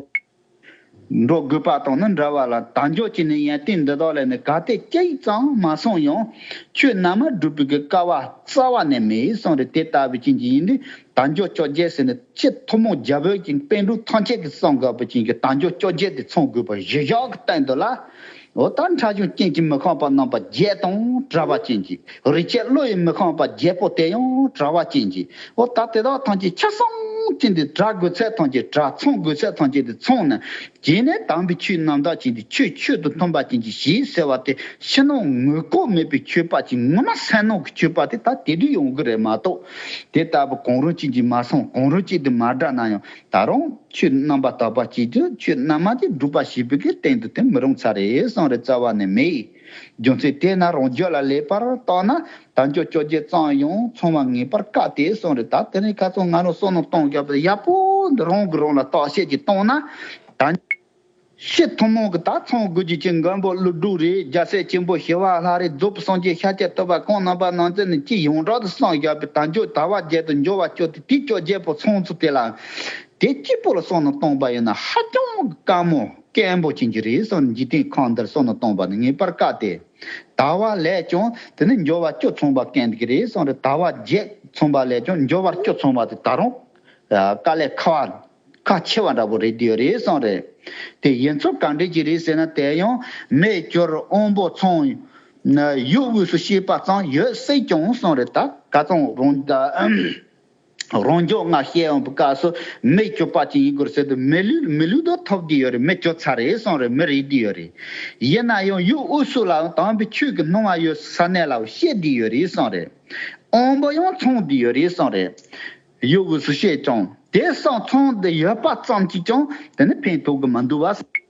འགྲོ་དགོས་པ་དང་ནི་འདྲ་བ་ལ་དལ་འབྱོར་གྱི་ནི་ཡོན་ཏན་འདི་དག་ལས་ནི་གལ་ཏེ་གཅིག་ཙམ་མ་ཚང་ཡང་ཆོས་རྣལ་མ་སྒྲུབ་པའི་གི་སྐལ་བ་རྩ་བ་ནས་མེད་གསུངས་རེད། དེ་ལྟ་བུ་ཅན་གྱི་ཡིན་དུས་དལ་འབྱོར་བཅོ་བརྒྱད་ཟེར་ནི་ཆེས་ཐུན་མོང་རྒྱ་བོད་ཀྱི་པཎ་གྲུབ་ཐམས་ཅད་ཀྱིས་གསུངས་དགོས་པ་ཅན་གྱི་དལ་འབྱོར་བཅོ་བརྒྱད་དེ་ཚང་དགོས་པ་གཞི་བཞག་གི་སྟེང་དུ་ལ། འོ་ད་ཕྲ་ཞིང་རྐྱེན་གྱིས་མི་ཁེངས་པ་རྣམ་པ་བརྒྱད་དང་བྲལ་བ་ཅན་གྱི། རིགས་ཆད་བློ་ཡིས་མི་ཁེངས་པ་བརྒྱད་པོ་དེ་ཡང་བྲལ་བ་ཅན་གྱི། འོ་ད་དེ་དག་ཐམས་ཅད་ཆ་ཚང་ཅན་དེ་བྲལ་དགོས་ཚད་ཐམས་ཅད་བྲལ། ཚང་དགོས་ཚད་ཐམས་ཅད་དེ་ཚང་ནས། རྗེས་ནས་དམ་པའི་ཆོས་རྣམ་དག་ཅན་དེ་ཆོས་ཆོས་དང་མཐུན་པ་ཅན་གྱི་ཞེས་ཟེར་བ་དེ་ཕྱི་ནང་ངོས་ལྐོག་མེད་པའི་ཆོས་པ་ཅིག་ངོ་མ་སེམས་ནང་གི་ཆོས་པ་དེ་ད་དེ་དུས་ཡོང་གི་རེད་མ་གཏོགས། དེ་ལྟ་བུ་གང་རུང་ཅན་གྱིས་མ་ཚང་གང་རུང་ཅན་དེ་མ་བྲལ་ན་ཡང་ད་རུང་། ཆོས་རྣམ་པར་དག་པ་གཅིག་ཏུ་ཆོས་རྣལ་མ་དེ་སྒྲུབ་པ་བྱེད་པའི་གི་སྟེང་དུ་དེ་མི་རུང་ཚར་རེད་གསུངས་རེད། རྩ་བ་ནས་མེད། རྒྱུ་མཚན་དེས་ན་རང་རྒྱུད་ལ་ལེགས་པར་བརྟགས་ན་དལ་འབྱོར་བཅོ་བརྒྱད་ཙམ་ཡང་ཚང་བ་ངེས་པར་དཀའ་སྟེ་གསུངས་རེད། ད་དེ་ནས་ཁ་ཚོན་ང་རང་བསམ་བློ་གཏོང་རྒྱབ་ཡག་པོ་འདི་རང་གི་རང་ལ་བརྟག་དཔྱད་ཅིག་བཏང་ན་ད་ཕྱི་ཐུན་མོང་གི་ད་ཚང་དགོས་རྒྱུ་ཅན་མགོན་པོ་ཀླུ་སྒྲུབ་རེད། རྒྱལ་སྲས་ཆེན་པོ་ཞི་བ་ལྷ་རེད། རྫོགས་པའི་སངས་རྒྱས་ཤཱཀྱ་ཐུབ་པ་གང་རྣམ་པ་སྣ་ཚོགས་ནས་ཅི་ཡོངས་གྲགས་དུ་བསམ་བཞག་པའི་དལ་འབྱོར་དལ་བ་བརྒྱད་དང་འབྱོར་བ་བཅུ་དེ་དེ་བཅོ་བརྒྱད་པོ་ཚང་ཚུལ་དེ་ལ། དེ་གཅིག་པོ་ལ་བསམ་བློ་བཏང་པ་ཡིན་ན་ཧ་ཅང་གི་དཀའ་མོ་སྐད་འབོད་ཅན་གྱི་རེད་གསུངས། འཇིག་རྟེན་ཁམས་འདིར་བསམ་བློ་བཏང་པ་ནི་ངེས་པར་དཀའ་སྟེ། དལ་བ་ལས་ཀྱང་དེ་ནི་འབྱོར་བ་བཅུ་ཚང་བ་ཀུན་གྱི་རེད་གསུངས་རེད། དལ་བ་བརྒྱད་ཚང་བ་ལས་ཀྱང་འབྱོར་བ་བཅུ་ཚང་བ་དེ་ད་རུང་དཀའ་ལས་ཁག་པ་ཁག་ཆེ་བ་འདྲ་པོ་རེད་དེ་ཡོད་རེད་གསུངས་རེད། དེ་ཡིན་ཚུལ་ག་འདྲ་ཅིག་རེད་ཟེར་ན་དེ་ཡང་མེ་གྱུར་དབང་པོ་ཚང་། ཡུལ་དབུས་སུ་སྐྱེས་པ་ཙམ་ཡོད་སྲིད་ཀྱང་གསུངས་རེད། ད་ག་ཚང་རང་། རང་འཇགས་ང་བཤད་འོང་བའི་སྐབས་སུ་མེ་གྱུར་པ་ཅིག་ཡིན་དགོས་ཟེར་དུས་མི་ལུས་མི་ལུས་དང་ཐུབ་བསྡད་ཡོད་རེད། མེ་གྱུར་ཚར་རེད་གསུངས་རེད། མི་རེད་བསྡད་ཡོད་རེད། ཡིན་ན་ཡང་ཡུལ་དབུས་སུ་ལ་དམ་པའི་ཆོས་ཀྱི་སྣང་བ་ཡོད་ས་གནས་ལ་བཤད་བསྡད་ཡོད་རེད་གསུངས་རེད། དབང་པོ་ཡང་ཚང་བསྡད་ཡོད་རེད་གསུངས་རེད། ཡུལ་དབུས་སུ་སྐྱེས་ཀྱང་དེ་བསམ་ཚང་བསྡད་ཡོད་པ་ཙམ་གྱིས་ཀྱང་དེ་ནི་ཕན་ཐོགས་ཀྱི་མི་འདུག་བ།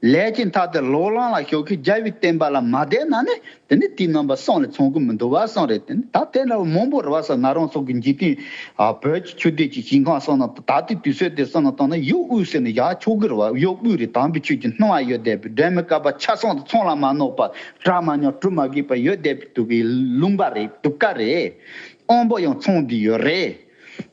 ལས་ཀྱི་མཐའ་དེ་ལོག་ལམ་ལ་ཞུགས་ཤིང་རྒྱལ་བའི་བསྟན་པ་ལ་མ་བསྡད་ན་ནི་དེ་ནི་དེའི་རྣམ་པ་བསམ་ལས་ཚང་གི་མི་འདུག་བ་གསུངས་རེད། དེ་ནི་ད་དེ་འདྲ་བ་མང་པོ་རེད་བ་ཟེར། ང་རང་ཚོ་གི་འཇིག་རྟེན་བོད་ཀྱི་ཆོས་སྡེ་གྱི་ཞིང་ཁམས་སོགས་ནང་ད་ལྟའི་དུས་ཚོད་དེ་སོགས་ནང་བཏང་ན་ཡུལ་དབུས་ཟེར་ནས་ཡག་ཆོག་གི་རེད་བ། ཡུལ་དབུས་རེད། དམ་པའི་ཆོས་ཀྱི་སྣང་བ་ཡོད་བསྡད་པའི་སྒྲོན་མེ་བསྐལ་པ་ཆ་ཚང་དུ་ཚང་ལ་མ་གནོད་པ་གྲ་མ་ཉོ་གྲུ་མ་གིས་པ་ཡོད་བསྡད་པའི་དུས་ཀྱི་ལུང་པ་རེད། དུས་སྐབས་རེད། དབང་པོ་ཡང་ཚང་བསྡད་ཡོད་རེད།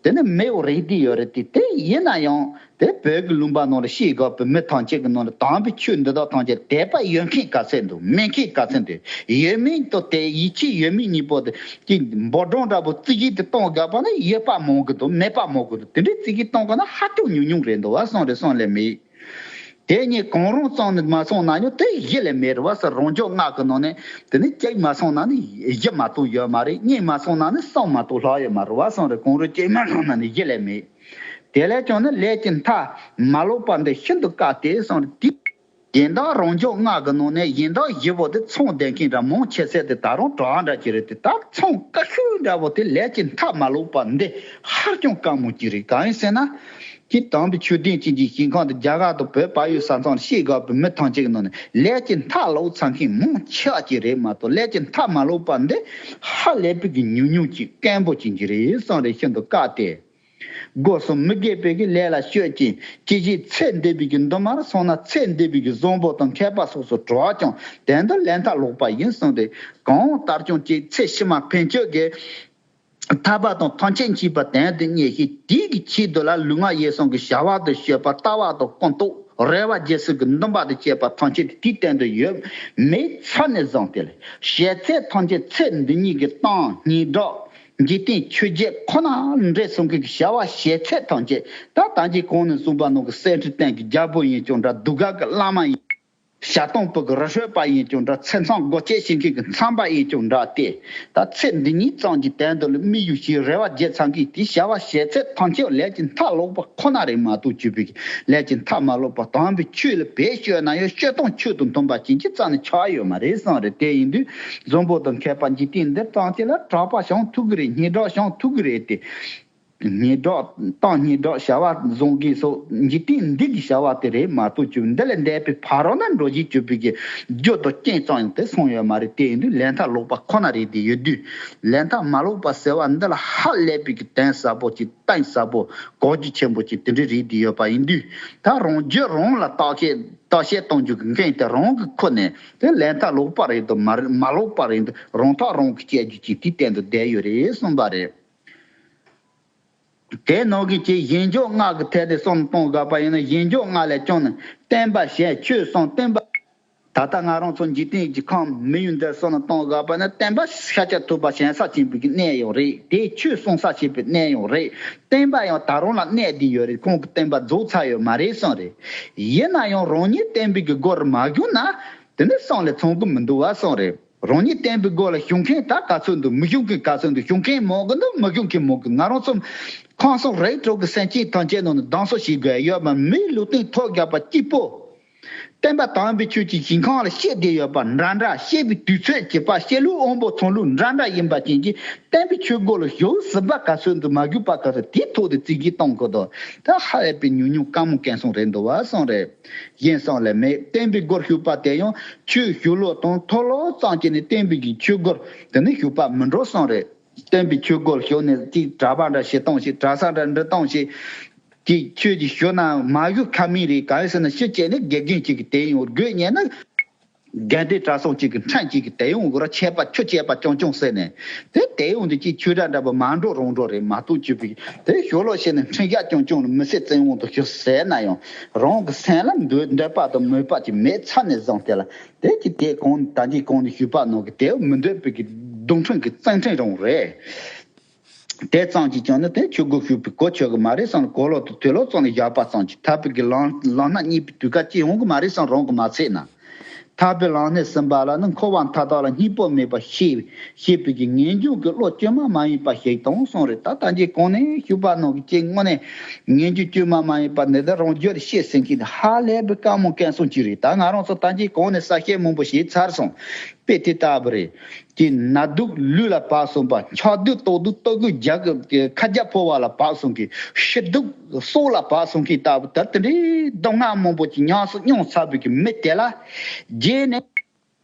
དེ་ནི་མེ་འོ་རེད་བསྡད་ཡོད་རེད། དེ་དེ་ཡིན་ན་ཡང་། དེ་བོད་ཀྱི་ལུང་པ་ནང་ལ་ཤེས་དགོས་པའི་མི་ཐམས་ཅད་ཀྱི་ནང་ལ་དམ་པའི་ཆོས་འདི་དག་ཐམས་ཅད་དད་པ་ཡོད་མཁན་ག་ཚད་འདུག་མེད་མཁན་ག་ཚད་འདུག་ཡོད་མེད་དུ་དེ་ཡིད་ཆེས་ཡོད་མེད་གཉིས་པོ་དེ་ཀྱི་འབོར་གྲངས་འདྲ་པོ་རྩིས་ཀྱི་དེ་གཏོང་དགོས་པ་ན་ཡོད་པ་མང་གི་འདུག་མེད་པ་མང་གི་འདུག་དེ་འདྲའི་རྩིས་ཀྱི་གཏོང་དགོས་ན་ཧ་ཅང་ཉུང་ཉུང་རེད་འདུག་བ་སོང་རེད་སོང་ལས་མེད། དེ་གཉིས་གང་རུང་ཙམ་ནས་མ་སོང་ན་ཡང་དེ་གཞི་ལས་མེད་རེད་བ་ས་རང་འཇོག་སྔགས་ཀྱི་ནང་ནས་དེ་ནི་གཅིག་མ་སོང་ན་ནི་བཞི་མ་གཏོགས་ཡོད་མ་རེད། གཉིས་མ་སོང་ན་ནི་གསུམ་མ་གཏོགས་ལྷག་ཡོད་མ་རེད་བ་སོང་རེད། གང་རུང་གཅིག་མ་སོང་ན་ནི་གཞི་ལས་མེད། དེ་ལས་ཀྱང་ནི་ལས་ཀྱི་མཐའ་མ་ལོག་པ་འདི་ཤིན་ཏུ་དཀའ་སྟེ་གསུངས་ཏེ། གཞན་དག་རང་འཇོག་སྔགས་ཀྱི་ནང་ནས་གཞན་དག་བཞི་པོ་དེ་ཚང་ལྡན་མཁན་འདྲ་མང་ཆེ་ཤོས་དེ་ད་རུང་གྲྭ་པ་འདྲ་ཅིག་རེད་དེ། ད་ཚང་དཀའ་ཤོས་འདྲ་པོ་དེ་ལས་ཀྱི་མཐའ་མ་ལོག་པ་འདི་ཧ་ཅང་དཀའ་མོ་ཅིག་རེད། གང་ཡིན་ཟེར་ན། ཀྱི་དམ་པའི་ཆོས་ལྡན་ཅན་གྱི་ཞིང་ཁམས་དེ་རྒྱ་གར་དང་བོད་བལ་ཡུལ་ས་མཚམས་ཤེས་དགོས་པའི་མི་ཐམས་ཅད་ཀྱི་ནང་ནས་ལས་ཀྱི་མཐའ་ལོག་ཚར་མཁན་མང་ཆེ་བ་ཅིག་རེད་མ་གཏོགས་ལས་ཀྱི་མཐའ་མ་ལོག་པ་འདི་ཧ་ལས་པའི་གི་ཉུང་ཉུང་ཅིག་དཀོན་པོ་ཅིག་ཅིག་རེད་བསམ་རེད། ཤིན་ཏུ་དཀའ་སྟེ། སྒོ་གསུམ་མི་དགེ་བའི་གི་ལས་ལ་སྤྱོད་ཅིང་ཇི་ཞིག་ཚེ་འདས་པའི་གི་འདུན་མར་སོང་ན་ཚེ་འདས་པའི་གི་བཟང་པོ་དང་མཁས་པ་སོགས་སུ་གྲགས་ཀྱང་དོན་དུ་ལས་མཐའ་ལོག་པ་ཡིན་གསུངས་ཏེ། གང་ལྟར་ཀྱང་ཅིག་ཚེ་ཕྱི་མ་ཕན་ཆོད་ཀྱི་ཐར་པ་དང་ཐམས་ཅད་མཁྱེན་པ་དོན་དུ་གཉེར་ཞིང་དེའི་གི་ཆེད་དུ་ལ་ལུས་ངག་ཡིད་གསུམ་གྱི་བྱ་བ་དང་སྤྱོད་པ་ལྟ་བ་དང་ཀུན་རྟོག་རེ་བ་རྒྱལ་སྲིད་ཀྱི་འདུན་པ་དང་བཅས་པ་ཐམས་ཅད་དེའི་སྟེང་དུ་ཡོད་མེད་ཚར་ནས་བཟུང་སྟེ་ལ་བྱེད་ཚད་ཐམས་ཅད་ཚེ་འདི་ཉིད་ཀྱི་གཏམ་སྙན་གྲགས་འཇིག་རྟེན་ཆོས་བརྒྱད་ཁོ་ན་འདྲེས་གསུམ་གྱི་བྱ་བ་བྱེད་ཚད་ཐམས་ཅད་ད་ལྟ་གི་གོང་ནས་གསུངས་པ་ནང་གི་གསེར་ཁྲི་སྟེང་གི་རྒྱལ་པོ་ཡིན་ཀྱང་འདྲ། གདུགས་དཀར་གྱི་བླ་མ་ཡིན། ཞལ་གདམས་པོ་གི་རི་ཁྲོད་པ་ཡིན་ཀྱང་འདྲ། ཚེ་མཚམས་སྒོ་འབྱེད་བྱེད་མཁན་གྱི་མཚམས་པ་ཡིན་ཀྱང་འདྲ་སྟེ། ད་ཚེ་འདི་ཉིད་ཙམ་གྱི་དོན་དུ་ལ་དམིགས་ཡུལ་ཞིག་རེ་བ་བརྗེད་ཚར་མཁན་དེ་བྱ་བ་བྱེད་ཚད་ཐམས་ཅད་ལས་ཀྱི་མཐའ་ལོག་པ་ཁོ་ན་རེད་མ་གཏོགས་བཅོས་པའི་ལས་ཀྱི་མཐའ་མ་ལོག་པ་དམ་པའི་ཆོས་ལ་བེད་སྤྱོད་ན་ཡང་སྤྱོད་སྟངས་ཆོས་དང་མཐུན་པ་ཅན་གྱི་རྩ་ནས་ཆགས་ཡོད་མ་རེད་བསམ་རེད། དེ་ཡིན་དུས་བཟང་པོ་དང་མཁས་པ་འཇིག་རྟེན་འདིར་ཙམ་ཅིག་ལ་གྲགས་པ་བྱུང་ཐུབ་ཀྱི་རེད། སྙན་གྲགས་བྱུང་ཐུབ་ཀྱི་རེད་དེ། སྙན་གྲགས་གཏམ་སྙན་གྲགས་བྱ་བ་བཟང་གི་སོགས་འཇིག་རྟེན་འདི་གི་བྱ་བ་དེ་རེད་མ་གཏོགས་བཅོས་འདི་ལས་འདས་པའི་ཕ་རོལ་ན་འགྲོ་བཞིན་བཅོས་པའི་གི་རྒྱུ་དང་རྐྱེན་ཙམ་ཡང་དེ་སོང་ཡོད་མ་རེད། དེ་ཡིན་དུས་ལས་མཐའ་ལོག་པ་ཁོ་ན་རེད་དེ་ཡོད་དུས་ལས་མཐའ་མ་ལོག་པ་ཟེར་བ་འདི་ལ་ཧ་ལས་པའི་གི་དོན་ཟབ་པོ་ཅིག་གཏིང་ཟབ་པོ་གོ་རྒྱུ་ཆེན་པོ་ཅིག་དེ་འདྲ་རེད་དེ་ཡོད་པ་ཡིན་དུས་ད་རང་རྒྱུད་རང་ལ་བརྟག་དཔྱད་བརྟག་དཔྱད་གཏོང་རྒྱུ་གི་འགན་དེ་རང་གི་ཁུར་ནས་དེ་ལས་མཐའ་ལོག་པ་རེད་དང་མ་རེད་མ་ལོག་པ་རེད་དང་རང་ཐག་རང་གིས་བཅད་རྒྱུ་ཅིག་དེའི་སྟེང་དུ་བསྡད་ཡོད་རེད་གསུངས་པ་རེད། དེ་ནང་གི་ཅིག་ཞིང་འཇོག་སྔགས་ཀྱི་ཐད་དེ་གསུམ་གཏོང་དགོས་པ་ཡིན་ན་ཞིང་འཇོག་སྔགས་ལས་ཀྱང་ནི་བསྟན་པ་གཞན་ཆོས་གསུམ་བསྟན་པ། ད་ལྟ་ང་རང་ཚོ་འཇིག་རྟེན་གྱི་ཁམས་མི་ཡུལ་འདིར་སོང་ན་གཏོང་དགོས་པ་ནི་བསྟན་པ་ཤཱཀྱ་ཐུབ་པ་ཞིང་ས་ཆེན་པོའི་གི་གནས་ཡང་རེད། དེ་ཆོས་གསུང་ས་ཆེན་པོའི་གནས་ཡང་རེད། བསྟན་པ་ཡང་ད་རུང་ལ་གནས་བསྡད་ཡོད་རེད། ཁོང་གི་བསྟན་པ་རྫོགས་ཚར་ཡོད་མ་རེད་གསུངས་རེད། ཡིན་ན་ཡང་རང་ཉིད་བསྟན་པའི་གི་སྒོ་རུ་མ་བཞུགས་ན་དེ་ནི་བསམ་ལས་ཚང་གི་མི་འདུག་བ་གསུངས་རེད། རང་ཉིད་བསྟན་པའི་སྒོ་ལ་ཞུགས་མཁན་ད་ག་ཚོད་འདུག་མི་ཞུགས་མཁན་ག་ཚོད་འདུག་ཞུགས་མཁན་མང་གི་འདུག་མི་ཞུགས་མཁན་མང་གི། ང་རང་ཚོ་ཁམས་གསུམ་རིགས་དྲུག་གི་སེམས་ཅན་ཐམས་ཅད་ནང་ནས་གདམས་ངག་བྱེད་དགོས་ཡོད་པ་མིའི་ལུས་རྟེན་ཐོབ་རྒྱག་པ་གཅིག་པོ། བསྟན་པ་དམ་པའི་ཆོས་ཀྱི་ཞིང་ཁམས་ལ་བཤད་བསྡད་ཡོད་པ་འདྲ་འདྲ། བཤད་པའི་དུས་ཚོད་བྱེད་པ་བཤད་ལུགས་དབང་པོ་ཚང་ལུགས་འདྲ་འདྲ་ཡིན་པ་ཅན་གྱི་བསྟན་པའི་ཆོས་སྒོ་ལ་ཞུགས་ཟིན་པ་ག་ཚོད་འདུག་མ་ཞུགས་པ་ག་ཚོད་དེའི་ཐོག་ཏུ་རྩིས་ཀྱིས་གཏོང་དགོས་དོ། ད་ཧ་ལས་པའི་ཉུང་ཉུང་དཀའ་མོ་དཀོན་སོང་རེད་འདུག་བ་གསུངས་རེད། གཞན་སོང་ལས་མེད། བསྟན་པའི་སྒོར་ཞུགས་པ་དེ་ཡང་ཆོས་ཞུ་ལོ་དང་མཐོ་ལོ་ཙམ་གྱིས་ནི་བསྟན་པའི་གི་ཆོས་སྒོར་དེ་ནི་ཞུགས་པ་མི་འགྲོ་གསུངས་རེད། བསྟན་པའི་ཆོས་སྒོར་ཞུགས་ནས་ཅིག་གྲྭ་པ་འདྲ་བྱེད་སྟངས་ཤིག་གྲྭ་ས་འདྲ་འགྲོ་སྟངས་ཤིག་ཅིག་ཆོས་ཀྱི་ཞུ་ན་མ་ཞུ་ཁ་མིན་རེད། གང་ཡིན་ཟེར་ན་ཕྱི་བྱས་ནས་དགེ་རྒན་ཅིག་གི་དེ་ཡང་དགོས་ཉན་ན། དགའ་ལྡན་གྲྭ་ཚང་གཅིག་གི་ཕྲན་གཅིག་གི་དེ་ཡོང་དགོས་ར་ཆད་པ་ཁྱོད་ཆད་པ་ཅུང་ཅུང་ཟེར་ནས་དེ་དེ་ཡོང་དུས་ཅིག་ཆོས་གྲྭ་འདྲ་པོ་མ་འགྲོ་རང་འགྲོ་རེད་མ་གཏོགས་ཅིག་པའི་དེ་ཞོ་ལོ་བྱས་ནས་འཕྲིན་ཡག་ཅུང་ཅུང་ལ་མི་སེར་བཙན་དབང་དུ་ཞུ་ཟེར་ན་ཡང་རང་གི་སེམས་ལ་འདོད་འདོད་པ་དང་མོས་པ་ཅིག་མེད་ཚར་ནས་བཟུང་སྟེ་ལ་དེ་ཅིག་དེ་གོང་ད་ཅིག་གོང་ནས་ཞུས་པ་ནང་གི་དེ་མི་འདོད་པའི་གི་རྡུང་ཕྲན་གི་བཙན་ཕྲན་རང་རེད། དེ་ཙམ་གྱིས་ཀྱང་ནི་དེ་ཆོས་སྒོ་ཞུགས་པའི་གོ་ཆོད་གི་མ་རེད་བསམ་ལ་གོ་ལོག་ཏུ་དུས་ལོག་ཙམ་ལ་བཞག་པ་ཙམ་གྱིས་ཐར་པའི་གི་ལམ་ལམ་སྣ་གཉིས་པའི་དུས་སྐབས་ཅི་ཡོང་གི་མ་རེད་བསམ་རང་གི་མ་ཚད་ན། ཐར་པའི་ལམ་སྣེ་ཟིན་པ་ལ་ནི་འཁོར་བ་མཐའ་དག་ལ་སྙིང་པོ་མེད་པར་ཤེས་ཤེས་པའི་གི་ངེས་འབྱུང་གི་བློ་བཅོས་མ་མ་ཡིན་པ་ཞིག་དང་གསུངས་རེད། ད་ལྟ་ཅིག་གོང་ནས་ཞུས་པ་ནང་གི་ཅིག་དངོས་གནས་ངེས་འབྱུང་བཅོས་མ་མ་ཡིན་པ་འདི་ལྟར་རང་རྒྱུད་ལ་ཤེས་ཟིན་མཁན་དེ་ཧ་ལས་པའི་དཀའ་མོ་དཀོན་སོང་ཅིག་རེད། ད་ང་རང་ཚོ་ད་ཅིག་གོང་ནས་གསལ་བཤད་མང་པོ་བྱས་ཚར་སོང་། དཔེ་དེ་ལྟ་བུ་རེད། ཀྱི་ན་སྡུག་ལུས་ལ་བབས་སོང་བ། ཆག་སྡུག་ལྟོགས་སྡུག་ལྟོ་གོས་རྒྱག་གི་ཁ་རྒྱ་ཕོ་བ་ལ་བབས་སོང་གི་ཤི་སྡུག་སྲོག་ལ་བབས་སོང་གི་ལྟ་བུ་ད་དེ་འདྲའི་སྡུག་བསྔལ་མང་པོ་ཅིག་ཉམས་སུ་མྱོང་ཚར་བའི་གི་མི་དེ་ལ་རྗེས་ནས་